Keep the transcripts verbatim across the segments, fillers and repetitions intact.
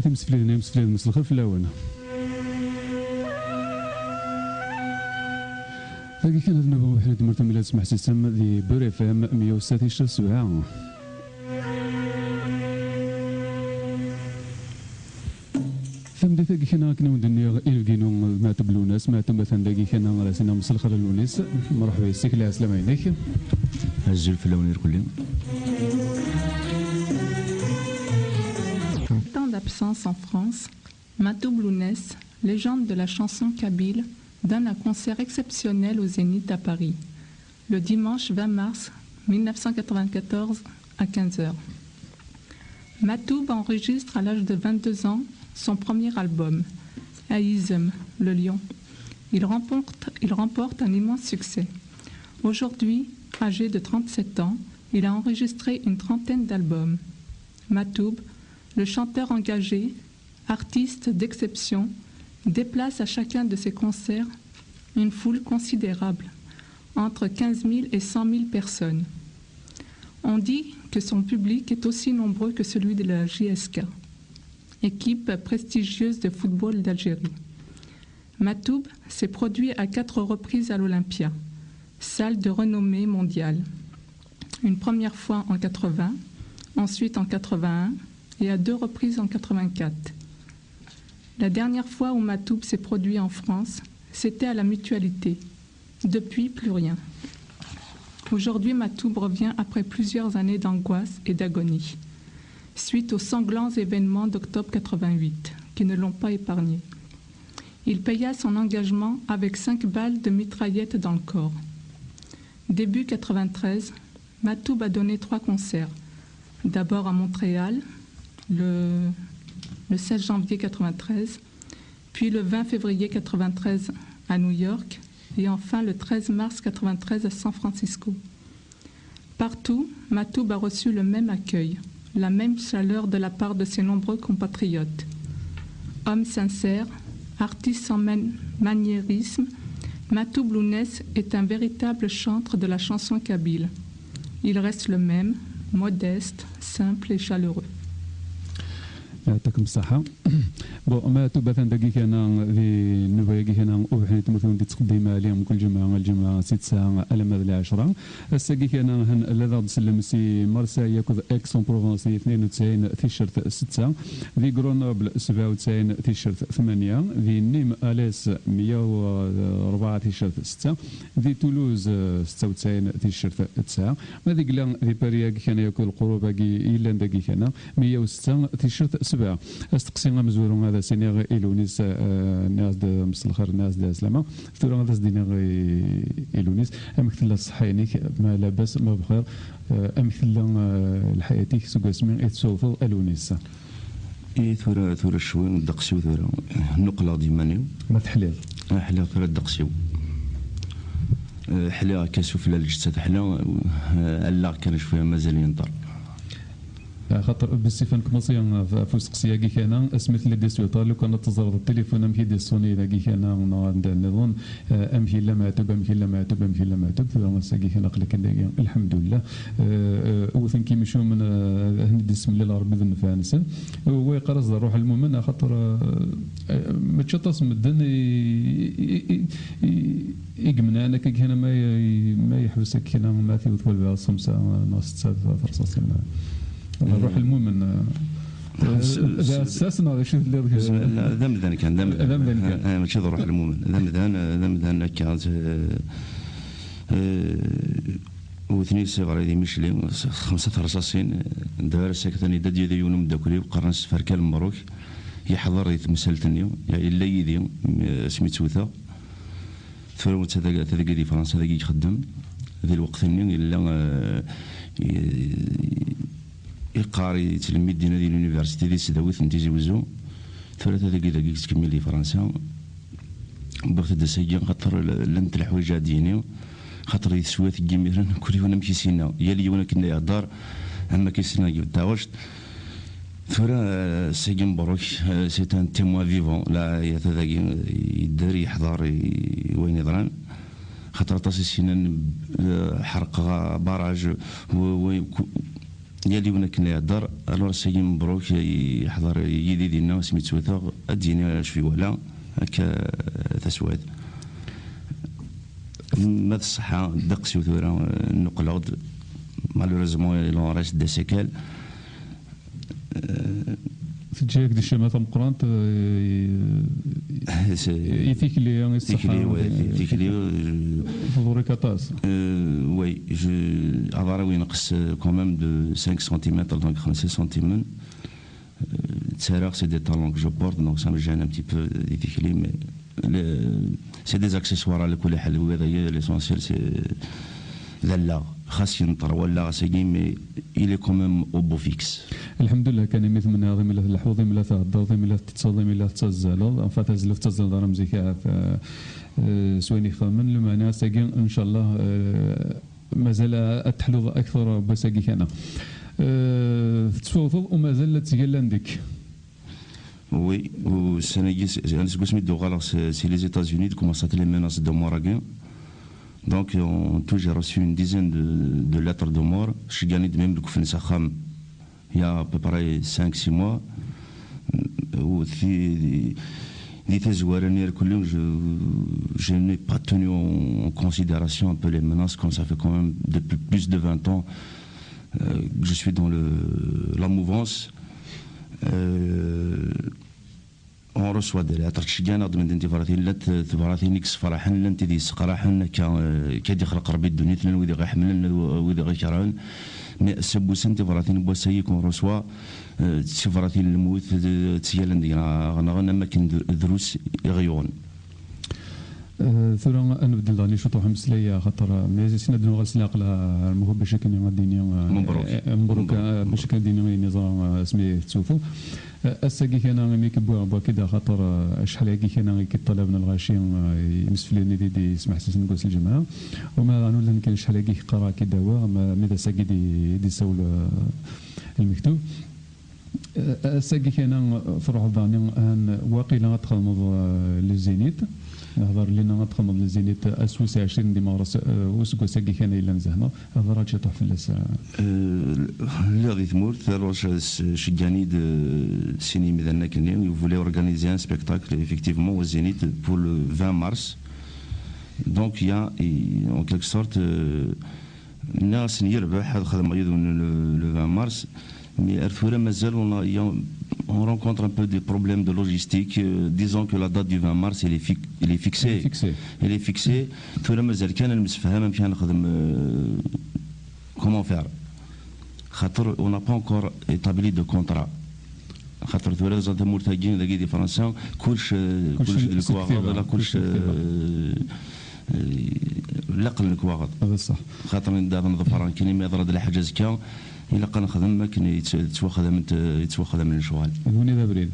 Imsefliden, imsefliden, mselxir fell-awen. Dagi kan ad nabɣu ḥna d Murtu Milad Smaḥ Sisem di Bur F M meyya u setta ticcer sebɛa. Tameddit-agi kan akken i wen-d-nniɣ, inebgi-inu Meɛtub Lunas. Meɛtub atan dagi kan ara s-iniɣ mselxir a Lunis. Mṛeḥba yes-k, lɛeslama-inek. Azul fell-awen irkelli. Temps d'absence en France, Matoub Lounès, légende de la chanson kabyle, donne un concert exceptionnel au Zénith à Paris, le dimanche vingt mars mille neuf cent quatre-vingt-quatorze à quinze heures. Matoub enregistre à l'âge de vingt-deux ans son premier album, Ayizem, le lion. Il remporte, il remporte un immense succès. Aujourd'hui, âgé de trente-sept ans, il a enregistré une trentaine d'albums. Matoub, le chanteur engagé, artiste d'exception, déplace à chacun de ses concerts une foule considérable, entre quinze mille et cent mille personnes. On dit que son public est aussi nombreux que celui de la J S K, équipe prestigieuse de football d'Algérie. Matoub s'est produit à quatre reprises à l'Olympia, salle de renommée mondiale. Une première fois en quatre-vingts, ensuite en quatre-vingt-un et à deux reprises en quatre-vingt-quatre. La dernière fois où Matoub s'est produit en France, c'était à la Mutualité. Depuis, plus rien. Aujourd'hui, Matoub revient après plusieurs années d'angoisse et d'agonie, suite aux sanglants événements d'octobre quatre-vingt-huit, qui ne l'ont pas épargné. Il paya son engagement avec cinq balles de mitraillette dans le corps. Début quatre-vingt-treize, Matoub a donné trois concerts. D'abord à Montréal, le, le seize janvier quatre-vingt-treize, puis le vingt février quatre-vingt-treize à New York, et enfin le treize mars quatre-vingt-treize à San Francisco. Partout, Matoub a reçu le même accueil, la même chaleur de la part de ses nombreux compatriotes. Homme sincère, artiste sans man-, maniérisme, Matoub Lounès est un véritable chantre de la chanson kabyle. Il reste le même, modeste, simple et chaleureux. يعطيكم الصحة. Bon, Matoub atan dagi kan di nnuba-agi kan ubeḥri n tmurt i wen-d-yettqeddim Ali mkul ǧemɛa, lǧemɛa si tesɛa alamma d lɛecṛa. Ass-agi kan, han, la daɣ d-sellem si Marseille akked Aix-en-Provence di tnayen u tesɛin ticcert setta, di Grenoble sebɛa u tesɛin ticcert tmanya, di Nîmes, Alès meyya u rebɛa ticcert setta, di Toulouse, eh, setta u tesɛin ticcert tesɛa. Ma d igla di Paris-agi kan akked lqurub-agi yellan dagi kan, meyya u setta ticcert sebɛa. Asteqsi amezwaru ad as-iniɣ i Lunis, eh, nniɣ-as-d mselxir, nniɣ-as-d ɛeslama. Tura ad as-d-iniɣ i, i Lunis, amek tella ṣṣeḥḥa-inek? Ma labas, ma bxir? Eh, amek tella, eh, lḥayat-ik seg wasmi i tessurfeḍ a Lunis? I tura, tura ccwi ddeqs-iw tura. Nuqleɣ-d iman-iw. Ma teḥliḍ? Ah, ḥliɣ tura ddeqs-iw. Eh, ḥliɣ akka sufella lǧetta teḥla, eh, allaɣ kan cwiya mazal yenṭer. Axaṭer bessif ad nekmaṣi ɣef usteqsi-agi kan, asmi tella di sbiṭar, lukan ad teẓreḍ tilifun amek i d-iṣuni dagi kan, neɣ anda nniḍen, eh, amek yella Meɛtub, amek yella Meɛtub, amek yella Meɛtub, tura ass-agi kan aql-aken dagi, lḥemdullah. Eh, eh, wten-k imcumen, eh, ad ten-id-issemlil Ṛebbi d nnfeɛ-nsen. Wa yeqqar-as d ṛṛuḥ lmumen, axaṭer, eh, eh, mačči aṭas n medden i, i, i, i, i yemneɛen akka kan ma, ma yeḥbes akka kan ma tiwet walbeɛ xemsa neɣ setta terṣaṣin. D ṛṛuḥ lmumen. D aɛessas neɣ d acu telliḍ? D amdan kan, d amdan. D amdan kan. Eh, mačči d ṛṛuḥ lmumen. D amdan, d amdan akka, eh, eh, wten-i s iɣri di Micli, xemsa terṣaṣin, dɣa ara sakten-id ad yili yiwen umeddakel-iw, qqaren-as Ferkal Mebruk, yeḥḍer di temsalt-nni, yella yid-i, asmi ttewteɣ. Tura netta dagi, ata dagi di Fransa, dagi i ixeddem. Di lweqt-nni yella, eh, i-, iqqar, yettlemmid dinna di l'université di tesdawit n Tizi Wezzu. Tura ata dagi, dagi yettkemmil di Fransa. Wwiɣ-t-id ass-agi xaṭer l-, llant leḥwayeǧ ad d-yini, xaṭer di teswiɛt n yimiren kul yiwen amek i s-yenna, yal yiwen akken la ihedder, am akken i s-yenna deg taɣect. Tura, eh, ass-agi mebruk, eh, c'est un témoin vivant, la, ata dagi, eh, yedder, yeḥḍer i, i wayen yeḍran. Xaṭer aṭas i s-yennan, eh, ḥerqeɣ barrage, wa, wa, ku-, Yal yiwen akken ihedder, alors ass-agi mebruk, yeḥḍer yid-i dinna, asmi ttewteɣ, ad d-yini acu iwala, akka taswiɛt. Ma d ṣṣeḥḥa, ddeqs-iw tura, eh, nnuqleɣ-d, malheureusement, il en reste des séquelles. Eh, Teǧǧa-yak-d ccama tameqqrant, eh, i tikli, i ṣṣeḥḥa, tikli, ouais, ti- tikli, euh, tḍurr-ik aṭas. Euh, oui, je, aḍar-iw yenqes, euh, quand même de cinq centimètres, donc خمسة سنتيمتر. Euh, ttaraɣ, c'est des talons que je porte, donc ça me gêne un petit peu, euh, di tikli, mais le- c'est des accessoires, ɛla kulli ḥal, wiyaḍ-agi, l'essentiel, c'est d allaɣ. Xas yenṭer wallaɣ ass-agi, mais il est quand même au beau fixe. Lḥemdullah kan, imi tmennaḍ, imi la tleḥḥuḍ, imi la theddreḍ, imi la tettetteḍ, imi la tettazzaleḍ, enfin tazzla ur tettazzaleḍ ara am zik, ahat, eh, eh, s wayen i txedmen, lmeɛna ass-agi, ncallah, eh, mazal ad teḥluḍ akter n wass-agi kan. Eh, tettwawteḍ u mazal la ttgallan deg-k. Oui, ussan-agi, s- s- seg wasmi d-uɣaleɣ s- si les États-Unis, d-commencent les menaces de mort-agi. Donc, en tout, j'ai reçu une dizaine de, de lettres de mort. Ceggan-iyi-d même lekfen s axxam, il y a à peu près cinq six mois. U ti- di tazwara-nni irkelli, je, je n'ai pas tenu en, en considération un peu les menaces, quand ça fait quand même depuis plus de vingt ans, euh, que je suis dans le, la mouvance. Euh, on reçoit des lettres, ttceggan-aɣ-d medden tibratin, llant tebratin i yessefraḥen, llant tid yesseqraḥen, akka, euh, akka i d-ixleq Rebbi ddunit, llan wid i ɣ-iḥemmlen, llan wid i ɣ-ikerhen. Mais ass-a n wussan, tibratin n wass-agi qu'on reçoit, euh, d tibratin n lmut, d- ttgallan deg-neɣ, neɣ am akken d- drus i ɣ-yuɣen. Eh, tura ad nbeddel daɣen i ciṭuḥ umeslay, axaṭer, eh, mi sin ad nuɣal s leɛqel, eh, ar Mexu bac akken ad d-nini, eh, Mebruk. Eh, mebruk, eh, bac akken ad d-nini ayen yeẓra, eh, asmi tettewteḍ. Eh, ass-agi kan, imi k-wwiɣ waki-d, axaṭer, eh, acḥal-agi kan i k-id-ṭalaben lɣaci, eh, imsefliden i d-ismeḥsisen deg wass n lǧemɛa. U ma daɣen ula d nekk acḥal-agi k-qqareɣ ad k-id-awiɣ, ma, mi d ass-agi d-, i d-isawel, eh, lmektub. Eh, ass-agi kan, eh, truḥeḍ daɣen, han, waqila ad txedmeḍ, eh, le Zénith. Nehḍer lina ad txedmeḍ le Zénith ass wis ɛecrin di meɣres, eh, useggas-agi kan yellan zehna. Hḍer-aɣ-d ciṭuḥ fell-as, eh. Euh, lliɣ di tmurt, alors ce- ce- ceggan-iyi-d, euh, sin yimdanen akkenni, ils voulaient organiser un spectacle, effectivement, au Zénith pour le vingt mars. Donc, il y a, et en quelque sorte, euh, nniɣ-asen yerbeḥ ad xedmeɣ yid-wen le, le vingt mars, mais ar tura mazal on, a- y a- on rencontre un peu des problèmes de logistique, euh, disons que la date du vingt mars, elle est, fi- elle est fixée. Fixé. Elle est fixée. Tura mazal kan ad nemsefham amek ad nexdem, euh, comment faire. Xaṭer on n'a pas encore établi de contrat. Xaṭer tura ẓer tamurt-agi dagi di Fransa, kullec, euh, Kullec kullec d s- s lekwaɣeḍ, lektiba, la kullec, kullec s lektiba. euh, euh, laqen lekwaɣeḍ. D ṣṣeḥ. Xaṭer anda ad nḍeffer akken imi yeḍra-d lḥaǧa azekka, ilaq ad nexdem akken yettwaxdament, yettwaxdamen lecɣal. D win i d abrid.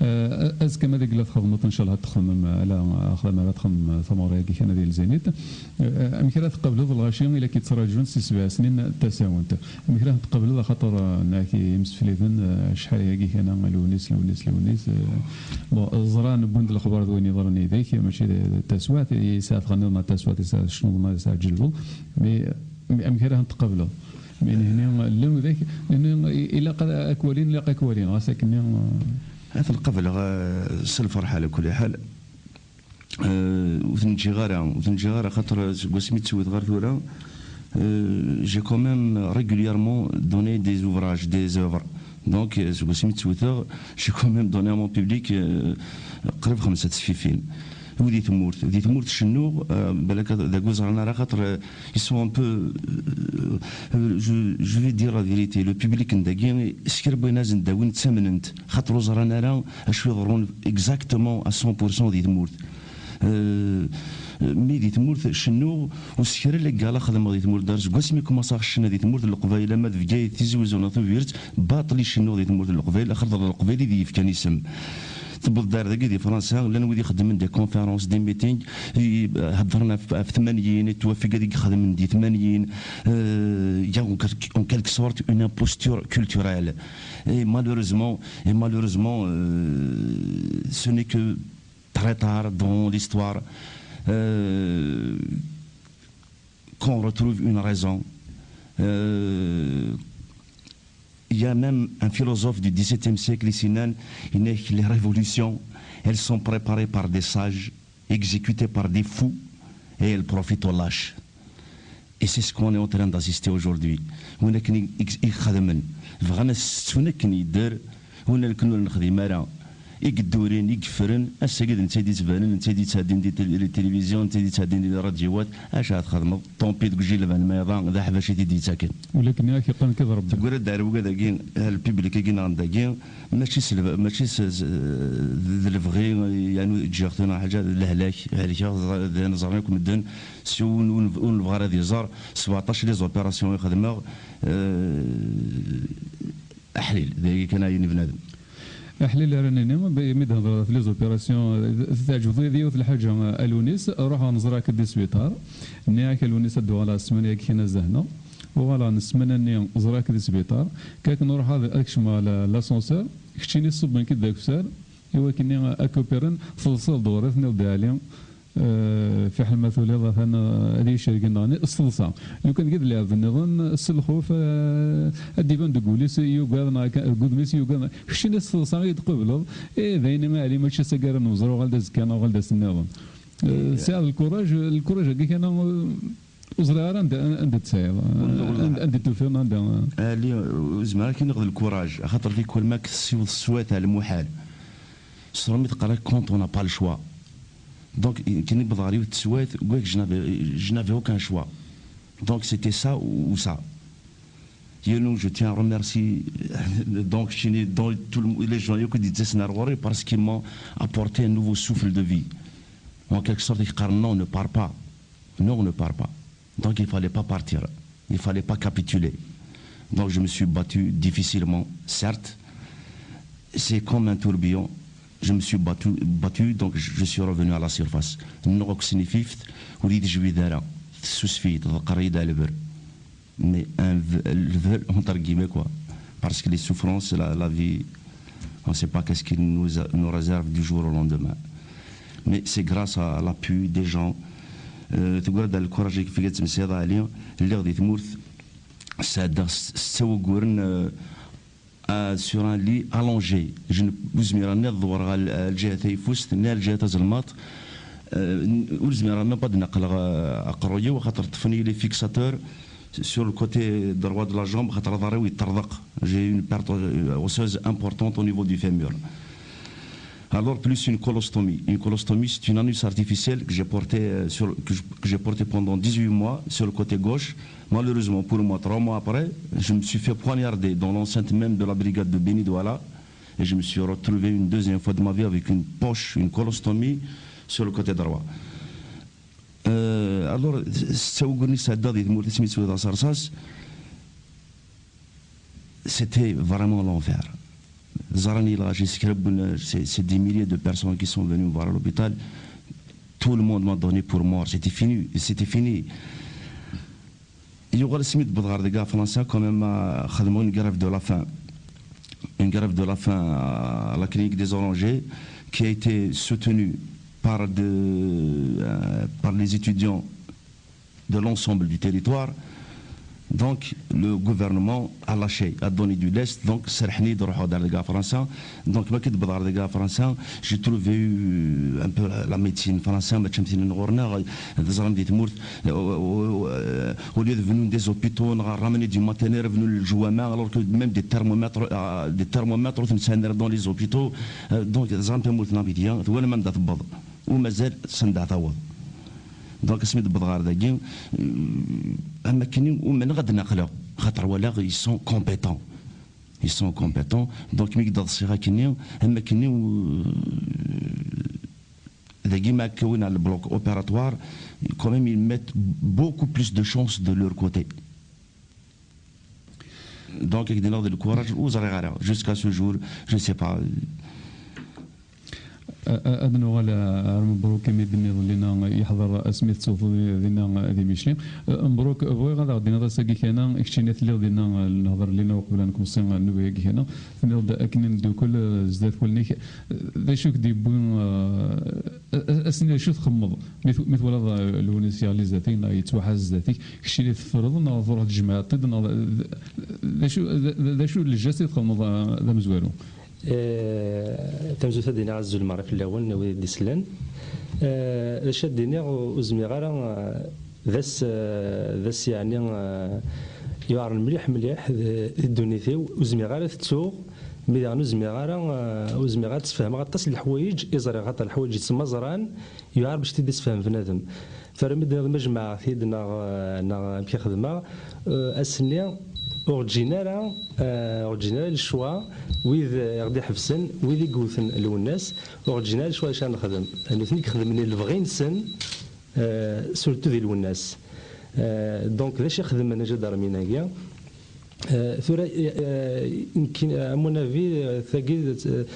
Eh, azekka ma deg la txedmeḍ, ncallah ad txedmem, ala axdam ara txedmem tameɣra-agi kan ad yelzanit. Eh, amek ara tqableḍ lɣaci i la k-yettraǧun si sebɛa snin tasawent? Amek ara tqableḍ axaṭer, eh, nnak imsefliden, eh, acḥal-agi kan, eh, lewnis, lewnis, lewnis, eh, bon, ẓran, wwin-d lexbar d wayen yeḍran yid-k, mačči d, d taswiɛt, yesɛa tɣenniḍ neɣ taswiɛt, yesɛa tecnuḍ neɣ yesɛa tǧellbeḍ, mais, mais amek ara ten-tqableḍ? Mais nehni, llan widak, nehni, ilaq ad k-walin, ilaq ad k-walin, ɣas akkenni, eh. Ad ten-qableɣ, eh, s lferḥ, ɛla kulli ḥal. Euh, ur ten-ǧǧiɣ ara, ur ten-ǧǧiɣ ara, xaṭer seg wasmi ttewteɣ ɣer tura, euh, j'ai quand même régulièrement donné des ouvrages, des œuvres. Donc, euh, seg wasmi ttewteɣ, j'ai quand même donné à mon public, euh, qrib xemsa tesfifin. U di tmurt, di tmurt cennuɣ, euh, balak d agu ẓran ara, xaṭer, euh, ils sont un peu, euh, euh, je, je vais dire la vérité, le public n dagi, s kra n wayen asen-d-awin, ttamnen-t, xaṭer ur ẓran ara acu iḍerrun exactement à cent pour cent di tmurt. Euh, mi di tmurt cennuɣ, ur s kra n legal xedmeɣ di tmurt. Dar seg wasmi kumaṣaɣ ccna di tmurt n Leqbayel, ama d Bgayet, Tizi Wezzu neɣ Tubiret, baṭel i cennuɣ di tmurt n Leqbayel, axaṭer d Leqbayel i d-yefkan isem. Tewweḍ-d ar dagi di Fransa, llan wid ixeddmen des conférences, des meetings, i, heddren ɣef, ɣef tmanyin, i twafeg ad i ixedmen di tmanyin, euh, il y a en quelque, en quelque sorte une imposture culturelle. Et malheureusement, et malheureusement, euh, ce n'est que très tard dans l'histoire, euh, qu'on retrouve une raison, euh, Il y a même un philosophe du dix-septième siècle ici, yenna-k, les révolutions, elles sont préparées par des sages, exécutées par des fous, et elles profitent aux lâches. Et c'est ce qu'on est en train d'assister aujourd'hui. Win akken i, i, i ixedmen, bɣan ad s-ttun akken yedder, win akken ur nexdim ara, i yeddurin, i yeffren, ass-agi d netta i d-yettbanen, netta i d-yettɛeddin di tel-, di tilivizyu, netta i d-yettɛeddin di ṛadyu-wat, acu ara txedmeḍ? Tant pis deg ujilban ma iḍa, d aḥbac i t-id-yettaken. Ula akken akka iqqan-k d Rebbi. Teggra-d ar wigad-agi, ar lpiblik-agi neɣ dagi, mačči s leb-, mačči s, s, d lebɣi, yani, ǧǧiɣ-ten neɣ ḥaǧa, d lehlak, helkeɣ, d ayen ẓran akk medden, s yiwen ur neb-, ur nebɣi ara ad iẓer, sebɛeṭṭac les opérations i xedmeɣ, eh, aḥlil, d ayagi kan ɛyan i bnadem. Aḥlil ara nini, imi d-hedreḍ ɣef les opérations, teɛǧbeḍ-iyi yiwet lḥaǧa, a Lunis, ruḥeɣ neẓra-k di sbiṭar, nniɣ-ak a Lunis ad d-uɣaleɣ ssmana-agi kan a Zahna, uɣaleɣ n ssmana-nni ẓriɣ-k di sbiṭar, kak nruḥ ad, ad kecmeɣ la-, l'ascenseur, keččini ṣubben-k-id d akessar, i wakken ad k-upiren, teḍseḍ-d ɣur-i, tenniḍ-d a Ɛli, eh, fiḥel ma tuliḍ atan, eh, ad iyi-cergen neɣni s teḍsa. Lukan deg d lɛebd nniḍen, s lxuf, eh, ad d-iban deg wul-is yugad neɣ akka, deg wudem-is yugad neɣ, keččini s teḍsa i d-tqubleḍ, eh, d ayen a Ɛli mačči s-agi ara nemmẓer, uɣal-d azekka neɣ uɣal-d ass nniḍen. Eh, tesɛiḍ lkuraj, lkuraj-agi kan, eh, ur ẓriɣ ara anda, anda t-tesɛiḍ, anda, anda t-tufiḍ, anda. Ali, ur zmireɣ ad k-iniɣ d lkuraj, axaṭer tikwal ma k-tessiweḍ teswiɛt ar lmuḥal. Surmi teqqar-ak quand on n'a pas le choix. Donc, kini wwḍeɣ ɣer yiwet teswiɛt, gwak, je n'avais, je n'avais aucun choix. Donc, c'était ça ou, ou ça. Yernu, je tiens à remercier, donc, kini, donc, tous les gens yakk i d-yettasen ar ɣur-i parce qu'ils m'ont apporté un nouveau souffle de vie. En quelque sorte, ils disent non, ne pars pas. Non, on ne part pas. Donc, il fallait pas partir. Il fallait pas capituler. Donc, je me suis battu difficilement, certes. C'est comme un tourbillon. Je me suis battu, battu, donc je, je suis revenu à la surface. Nnuɣ akk snifift, ur yi-d-tejbid ara. Tessusef-iyi, tḍeqqer-iyi-d ɣer lber. Mais un v-, le vol, entre guillemets, quoi. Parce que les souffrances, la, la vie, on ne sait pas qu'est-ce qu'il nous a, nous réserve du jour au lendemain. Mais c'est grâce à l'appui des gens. Euh, teggra-d ɣer lkuraj i fik ad temsiḍ, Ali, lliɣ di tmurt, sɛeddaɣ s-, setta wagguren, euh, euh, sur un lit allongé. Je ne, ur zmireɣ ni ad ḍewreɣ ɣer, ɣer lǧiha tayeffust, ni ɣer lǧiha tazelmaḍt. Euh, ur zmireɣ même pas ad naqleɣ, euh, aqerruy-iw, axaṭer ṭṭfen-iyi les fixateurs sur le côté droit de la jambe, axaṭer aḍar-iw yeṭṭerḍeq. J'ai eu une perte, euh, osseuse importante au niveau du fémur. Alors, plus une colostomie. Une colostomie, c'est une anus artificielle que j'ai portée, euh, sur, que je, que j'ai portée pendant dix-huit mois sur le côté gauche. Malheureusement pour moi, trois mois après, je me suis fait poignarder dans l'enceinte même de la brigade de Béni Douala. Et je me suis retrouvé une deuxième fois de ma vie avec une poche, une colostomie sur le côté droit. Euh, alors, setta wagguren i sɛeddaɣ di tmurt asmi ttwaliɣ s rrṣaṣ, c'était vraiment l'enfer. Ẓran-iyi lɣaci, c'est, c'est des milliers de personnes qui sont venues me voir à l'hôpital. Tout le monde m'a donné pour mort. C'était fini, c'était fini. Yuɣal asmi d-wwḍeɣ ɣer deg Fransa, quand même, euh, xedmeɣ une grève de la faim. Une grève de la faim à la clinique des Orangers, qui a été soutenue par de, euh, par les étudiants de l'ensemble du territoire. Donc, le gouvernement a lâché, a donné du lest. Donc, serrḥen-iyi-d ruḥeɣ-d ɣer deg Fransa. Donc, ma k-id-wwḍeɣ ɣer deg Fransa, j'ai trouvé, euh, un peu la, la médecine française, mačči am tin n ɣur-neɣ, teẓram di tmurt, euh, au, au, euh, au lieu de venir des hôpitaux, on a ramené du matériel, venu le Jouama, alors que même des thermomètres, euh, des thermomètres, ur ten-sɛin ara dans les hôpitaux. Euh, donc, teẓram tamurt n Abidya, twalam anda tewweḍ. U mazal sanda taweḍ. Donc, asmi d-wwḍeɣ ɣer dagi, euh, am akken umneɣ ad naqleɣ, xaṭer walaɣ, ils sont compétents. Ils sont compétents. Donc, mi d-ḍsiɣ akkenni, am akkenni, euh, dagi ma akka win ar le bloc opératoire, quand même, ils mettent beaucoup plus de chance de leur côté. Donc, ak d-iniɣ d lkuraj, ur ẓriɣ ara. Jusqu'à ce jour, je sais pas. A-, a-, ad nuɣal ar Mebruk, imi d-tenniḍ Lina yeḥḍer asmi tettewteḍ dinna di Micli. Eh, Mebruk, bɣiɣ ad aɣ-d-tiniḍ ass-agi kan, keččini telliḍ dinna, eh, nehḍer Lina uqbel ad nkemeṣṣi nnuba-agi kan. Tenniḍ-d akken i neddukel, eh, zdat wallen-ik. Eh, d acu i k-d-yewwi, eh, a-, a-, ass-nni d acu txemmeḍ? Mi tw-, mi twalaḍ, eh, Lewnis yeɣli zdat-k, neɣ yettwaḥaz zdat-k, keččini teffreḍ, neɣ truḥ tjemɛeḍ-t-id, neɣ d, d, d acu, d, d, d acu n lǧast i txedmeḍ, eh, d amezwaru? Eh, tamezwarut ad d-iniɣ azul meṛṛa fell-awen, a wid i d-isellen. Eh, d acu ad d-iniɣ, ur, ur zmireɣ ara, eh, d ass, eh, d ass yeɛni, eh, yuɛren mliḥ, mliḥ di, di ddunit-iw. Ur zmireɣ ara ad t-ttuɣ, mi daɣen ur zmireɣ ara, eh, ur zmireɣ ara ad sfehmeɣ aṭas n leḥwayeǧ i ẓriɣ, xaṭer leḥwayeǧ yettmaẓran, yuɛer bac t-id-isefhem bnadem. Tura mi d-tenniḍ ma jemɛeɣ-t-id neɣ, neɣ amek i xedmeɣ, eh, ass-nni ur ǧǧin ara, eh, ur ǧǧin ara le choix wid, eh, i ɣ-d-iḥebsen, wid i yewten Lwennas, ur ɣ-ǧǧin ara le choix d acu ara nexdem. Nutni i ixedmen i lebɣi-nsen, eh, surtout di Lwennas. Eh, donc, d acu i xedmen iǧadarmiyen-agi? Eh, tura, eh, eh, nekki, à mon avis, eh, tagi d, d,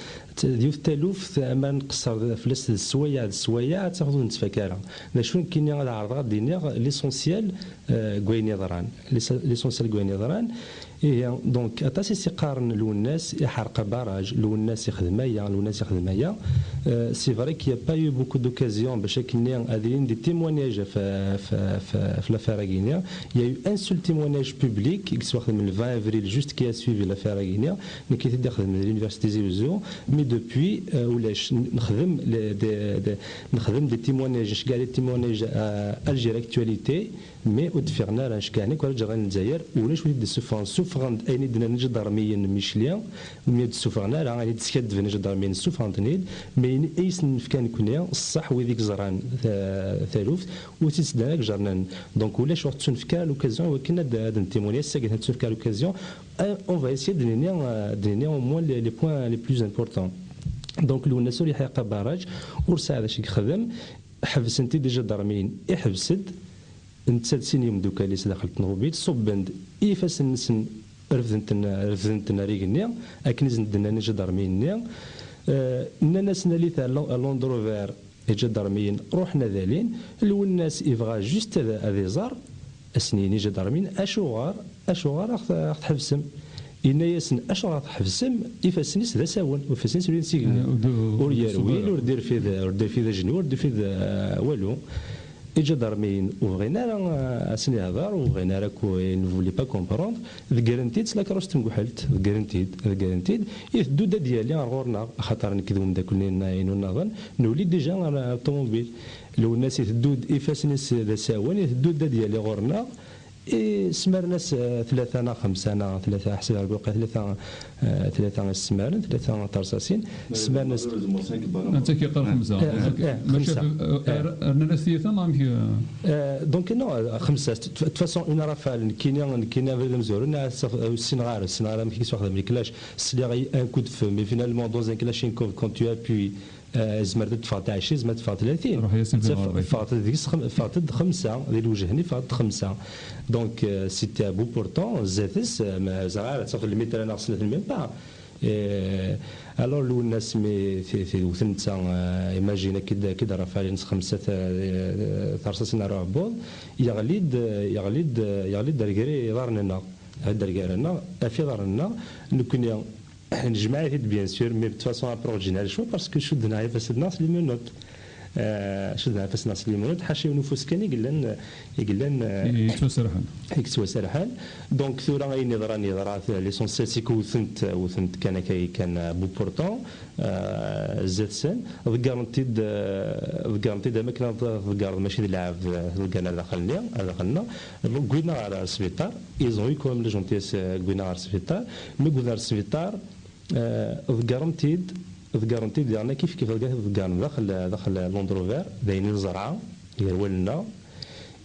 d yiwet taluft, ma nqeṣṣer fell-as d sswayeɛ, d sswayeɛ, ad tafeḍ ur nettfak ara. D acu nekkini ad ɛerḍeɣ ad d-iniɣ l'essentiel, eh, deg wayen yeḍran. L'ess-, l'essentiel deg wayen yeḍran. Ihi, donc, aṭas i s-iqqaren Lwennas iḥerq abaraj, Lwennas ixdem aya, Lwennas ixdem aya. Euh, c'est vrai qu'il n'y a pas eu beaucoup d'occasions bac akken-nni ad ilin des témoignages ɣef, ɣef, ɣef, ɣef l'affaire-agi-nni. Il y a eu un seul témoignage public i yettwaxdem le vingt avril, juste qui a suivi l'affaire-agi-nni, nekk i t-id-ixedmen di l'université Tizi Ouzou, mais depuis, euh, ulac, n-, nexdem le-, de-, de-, nexdem des témoignages, nceggeɛ des témoignages à Algérie Actualité, mais ur d-ffiɣen ara, nceggeɛen akk ar ǧerra n Lezzayer, ulac wid i d-isuffɣen, suffɣen-d ayen i d-nnan iǧadarmiyen n Micli, mi ur d-ssufɣen ara, ayen i d-skaddben iǧadarmiyen ssufɣen-ten-id, mais ayen i sen-nefka nekni, ṣṣeḥ wid i yeẓran ta-, taluft, ur tt-id-sseddan ara deg ijernan. Donc ulac ur tettunefk ara l'occasion i wakken ad, ad nettimuni. Ass-agi ad tettunefk ara l'occasion, eh, on va essayer de nini, eh, de nini au moins les, les points les plus importants. Donc Lwennas ur yeḥriq abaraj, ur sɛa d acu i yexdem, ḥebsen-t-id iǧadarmiyen, iḥbes-d, netta d sin yemdukal-is daxel n tnubit, ṣubben-d ifassen-nsen, refden-ten, refden-ten ar igenni, akken i sen-d-nnan iǧadarmiyen-nni. Eh, nnan-asen alit ar Lo-, ar Land Rover, iǧadarmiyen ruḥen ad alin, Lwennas ibɣa juste ad, ad iẓer, ad sen-yini iǧadarmiyen, acuɣer, acuɣer a ɣ-t-, a ɣ-tḥebsem? Yenna-yasen, acuɣer a ɣ-tḥebsem? Ifassen-is d asawen, ifassen-is ulin s igenni. Eh, ur d-, ur d-, yerwil, ur d-irfid, ur d-irfid ajenwi, ur d-irfid, eh, walu. Iǧadarmiyen ur bɣin ara, eh, ad sen-ihder, ur bɣin ara ko-, ils ne voulaient pas comprendre. Ḍeggren-t-id s lakrust n Guḥelt, ḍeggren-t-id, ḍeggren-t-id. Iteddu-d ad yali ar ɣur-neɣ, axaṭer nekk d umeddakel-nni n-, inu nniḍen, nuli déjà ar, ar ṭumubil. Lwennas iteddu-d, ifassen-is d asawen, iteddu-d ad yali ɣur-neɣ. I smaren-as, eh, tlata neɣ xemsa neɣ tlata, ḥsibeɣ deg lweqt tlata, eh, tlata i s-smaren, tlata terṣasin. Smaren-as. Anta k-yeqqar xemsa? Eh, eh, maca xemsa. Eh, eh, rnan-as tiyita neɣ amek, eh? Eh, donc, non, eh, xemsa, de toute façon, une rafale, nekkini, nekkini abrid amezwaru, neɣ ssineɣ ara, ssineɣ ara amek i s-waxdem leklac, sliɣ i un coup de feu, mais finalement, dans un Kalachnikov, quand tu appuies, eh, zemret ad teffeɣ ɛecrin, zemret ad teffeɣ tlatin. Ruḥ-as i netta ffeɣ-, ffeɣt-d deg-s xem-, ffeɣt-d xemsa, di lwejh-nni ffeɣt-d xemsa. Donc, eh, c'était à bout portant, zdat-s, eh, ma ẓriɣ ara, ttafeḍ lmitr neɣ snat, même pas. Eh, alors, Lwennas mi t-, t-, wten netta, eh, imagine, akked, akked Rafal, s xemsa, eh, terṣasin ar uɛebbuḍ, yeɣli-d, yeɣli-d, yeɣli-d ar gar iḍarren-nneɣ. Yeɣli-d ar gar-nneɣ, ɣef iḍarren-nneɣ, nekkni nejmeɛ-it-id, bien sûr, mais de toute façon, après, ur ǧǧin ara lecɣal, parce que cudden-aɣ ifassen-nneɣ s les menottes. Eh, cudden-aɣ ifassen-nneɣ s les menottes, ḥaca yiwen ufus kan i yellan, i yellan, eh, i yettwaserḥen. I yettwaserḥen. Donc, tura ayen yeḍran, yeḍra, l'essentiel, c'est que wten-t, wten-t kan akka, kan, eh, à bout portant, eh, zdat-sen, ḍeggren-t-id, eh, ḍeggren-t-id am akken ad ḍeggreḍ, mačči d lɛebd, eh, ḍeggren ar daxel-nni, ar daxel-nneɣ, wwin-aɣ ar, ar sbiṭar, ils ont eu quand même la gentillesse, eh, wwin-aɣ ar sbiṭar, mi wwin ar sbiṭar, Eh, ḍeggren-t-id, ḍeggren-t-id diɣen kif kif ḍeggren daxel, daxel Land Rover, d ayen i neẓra gar wallen-nneɣ.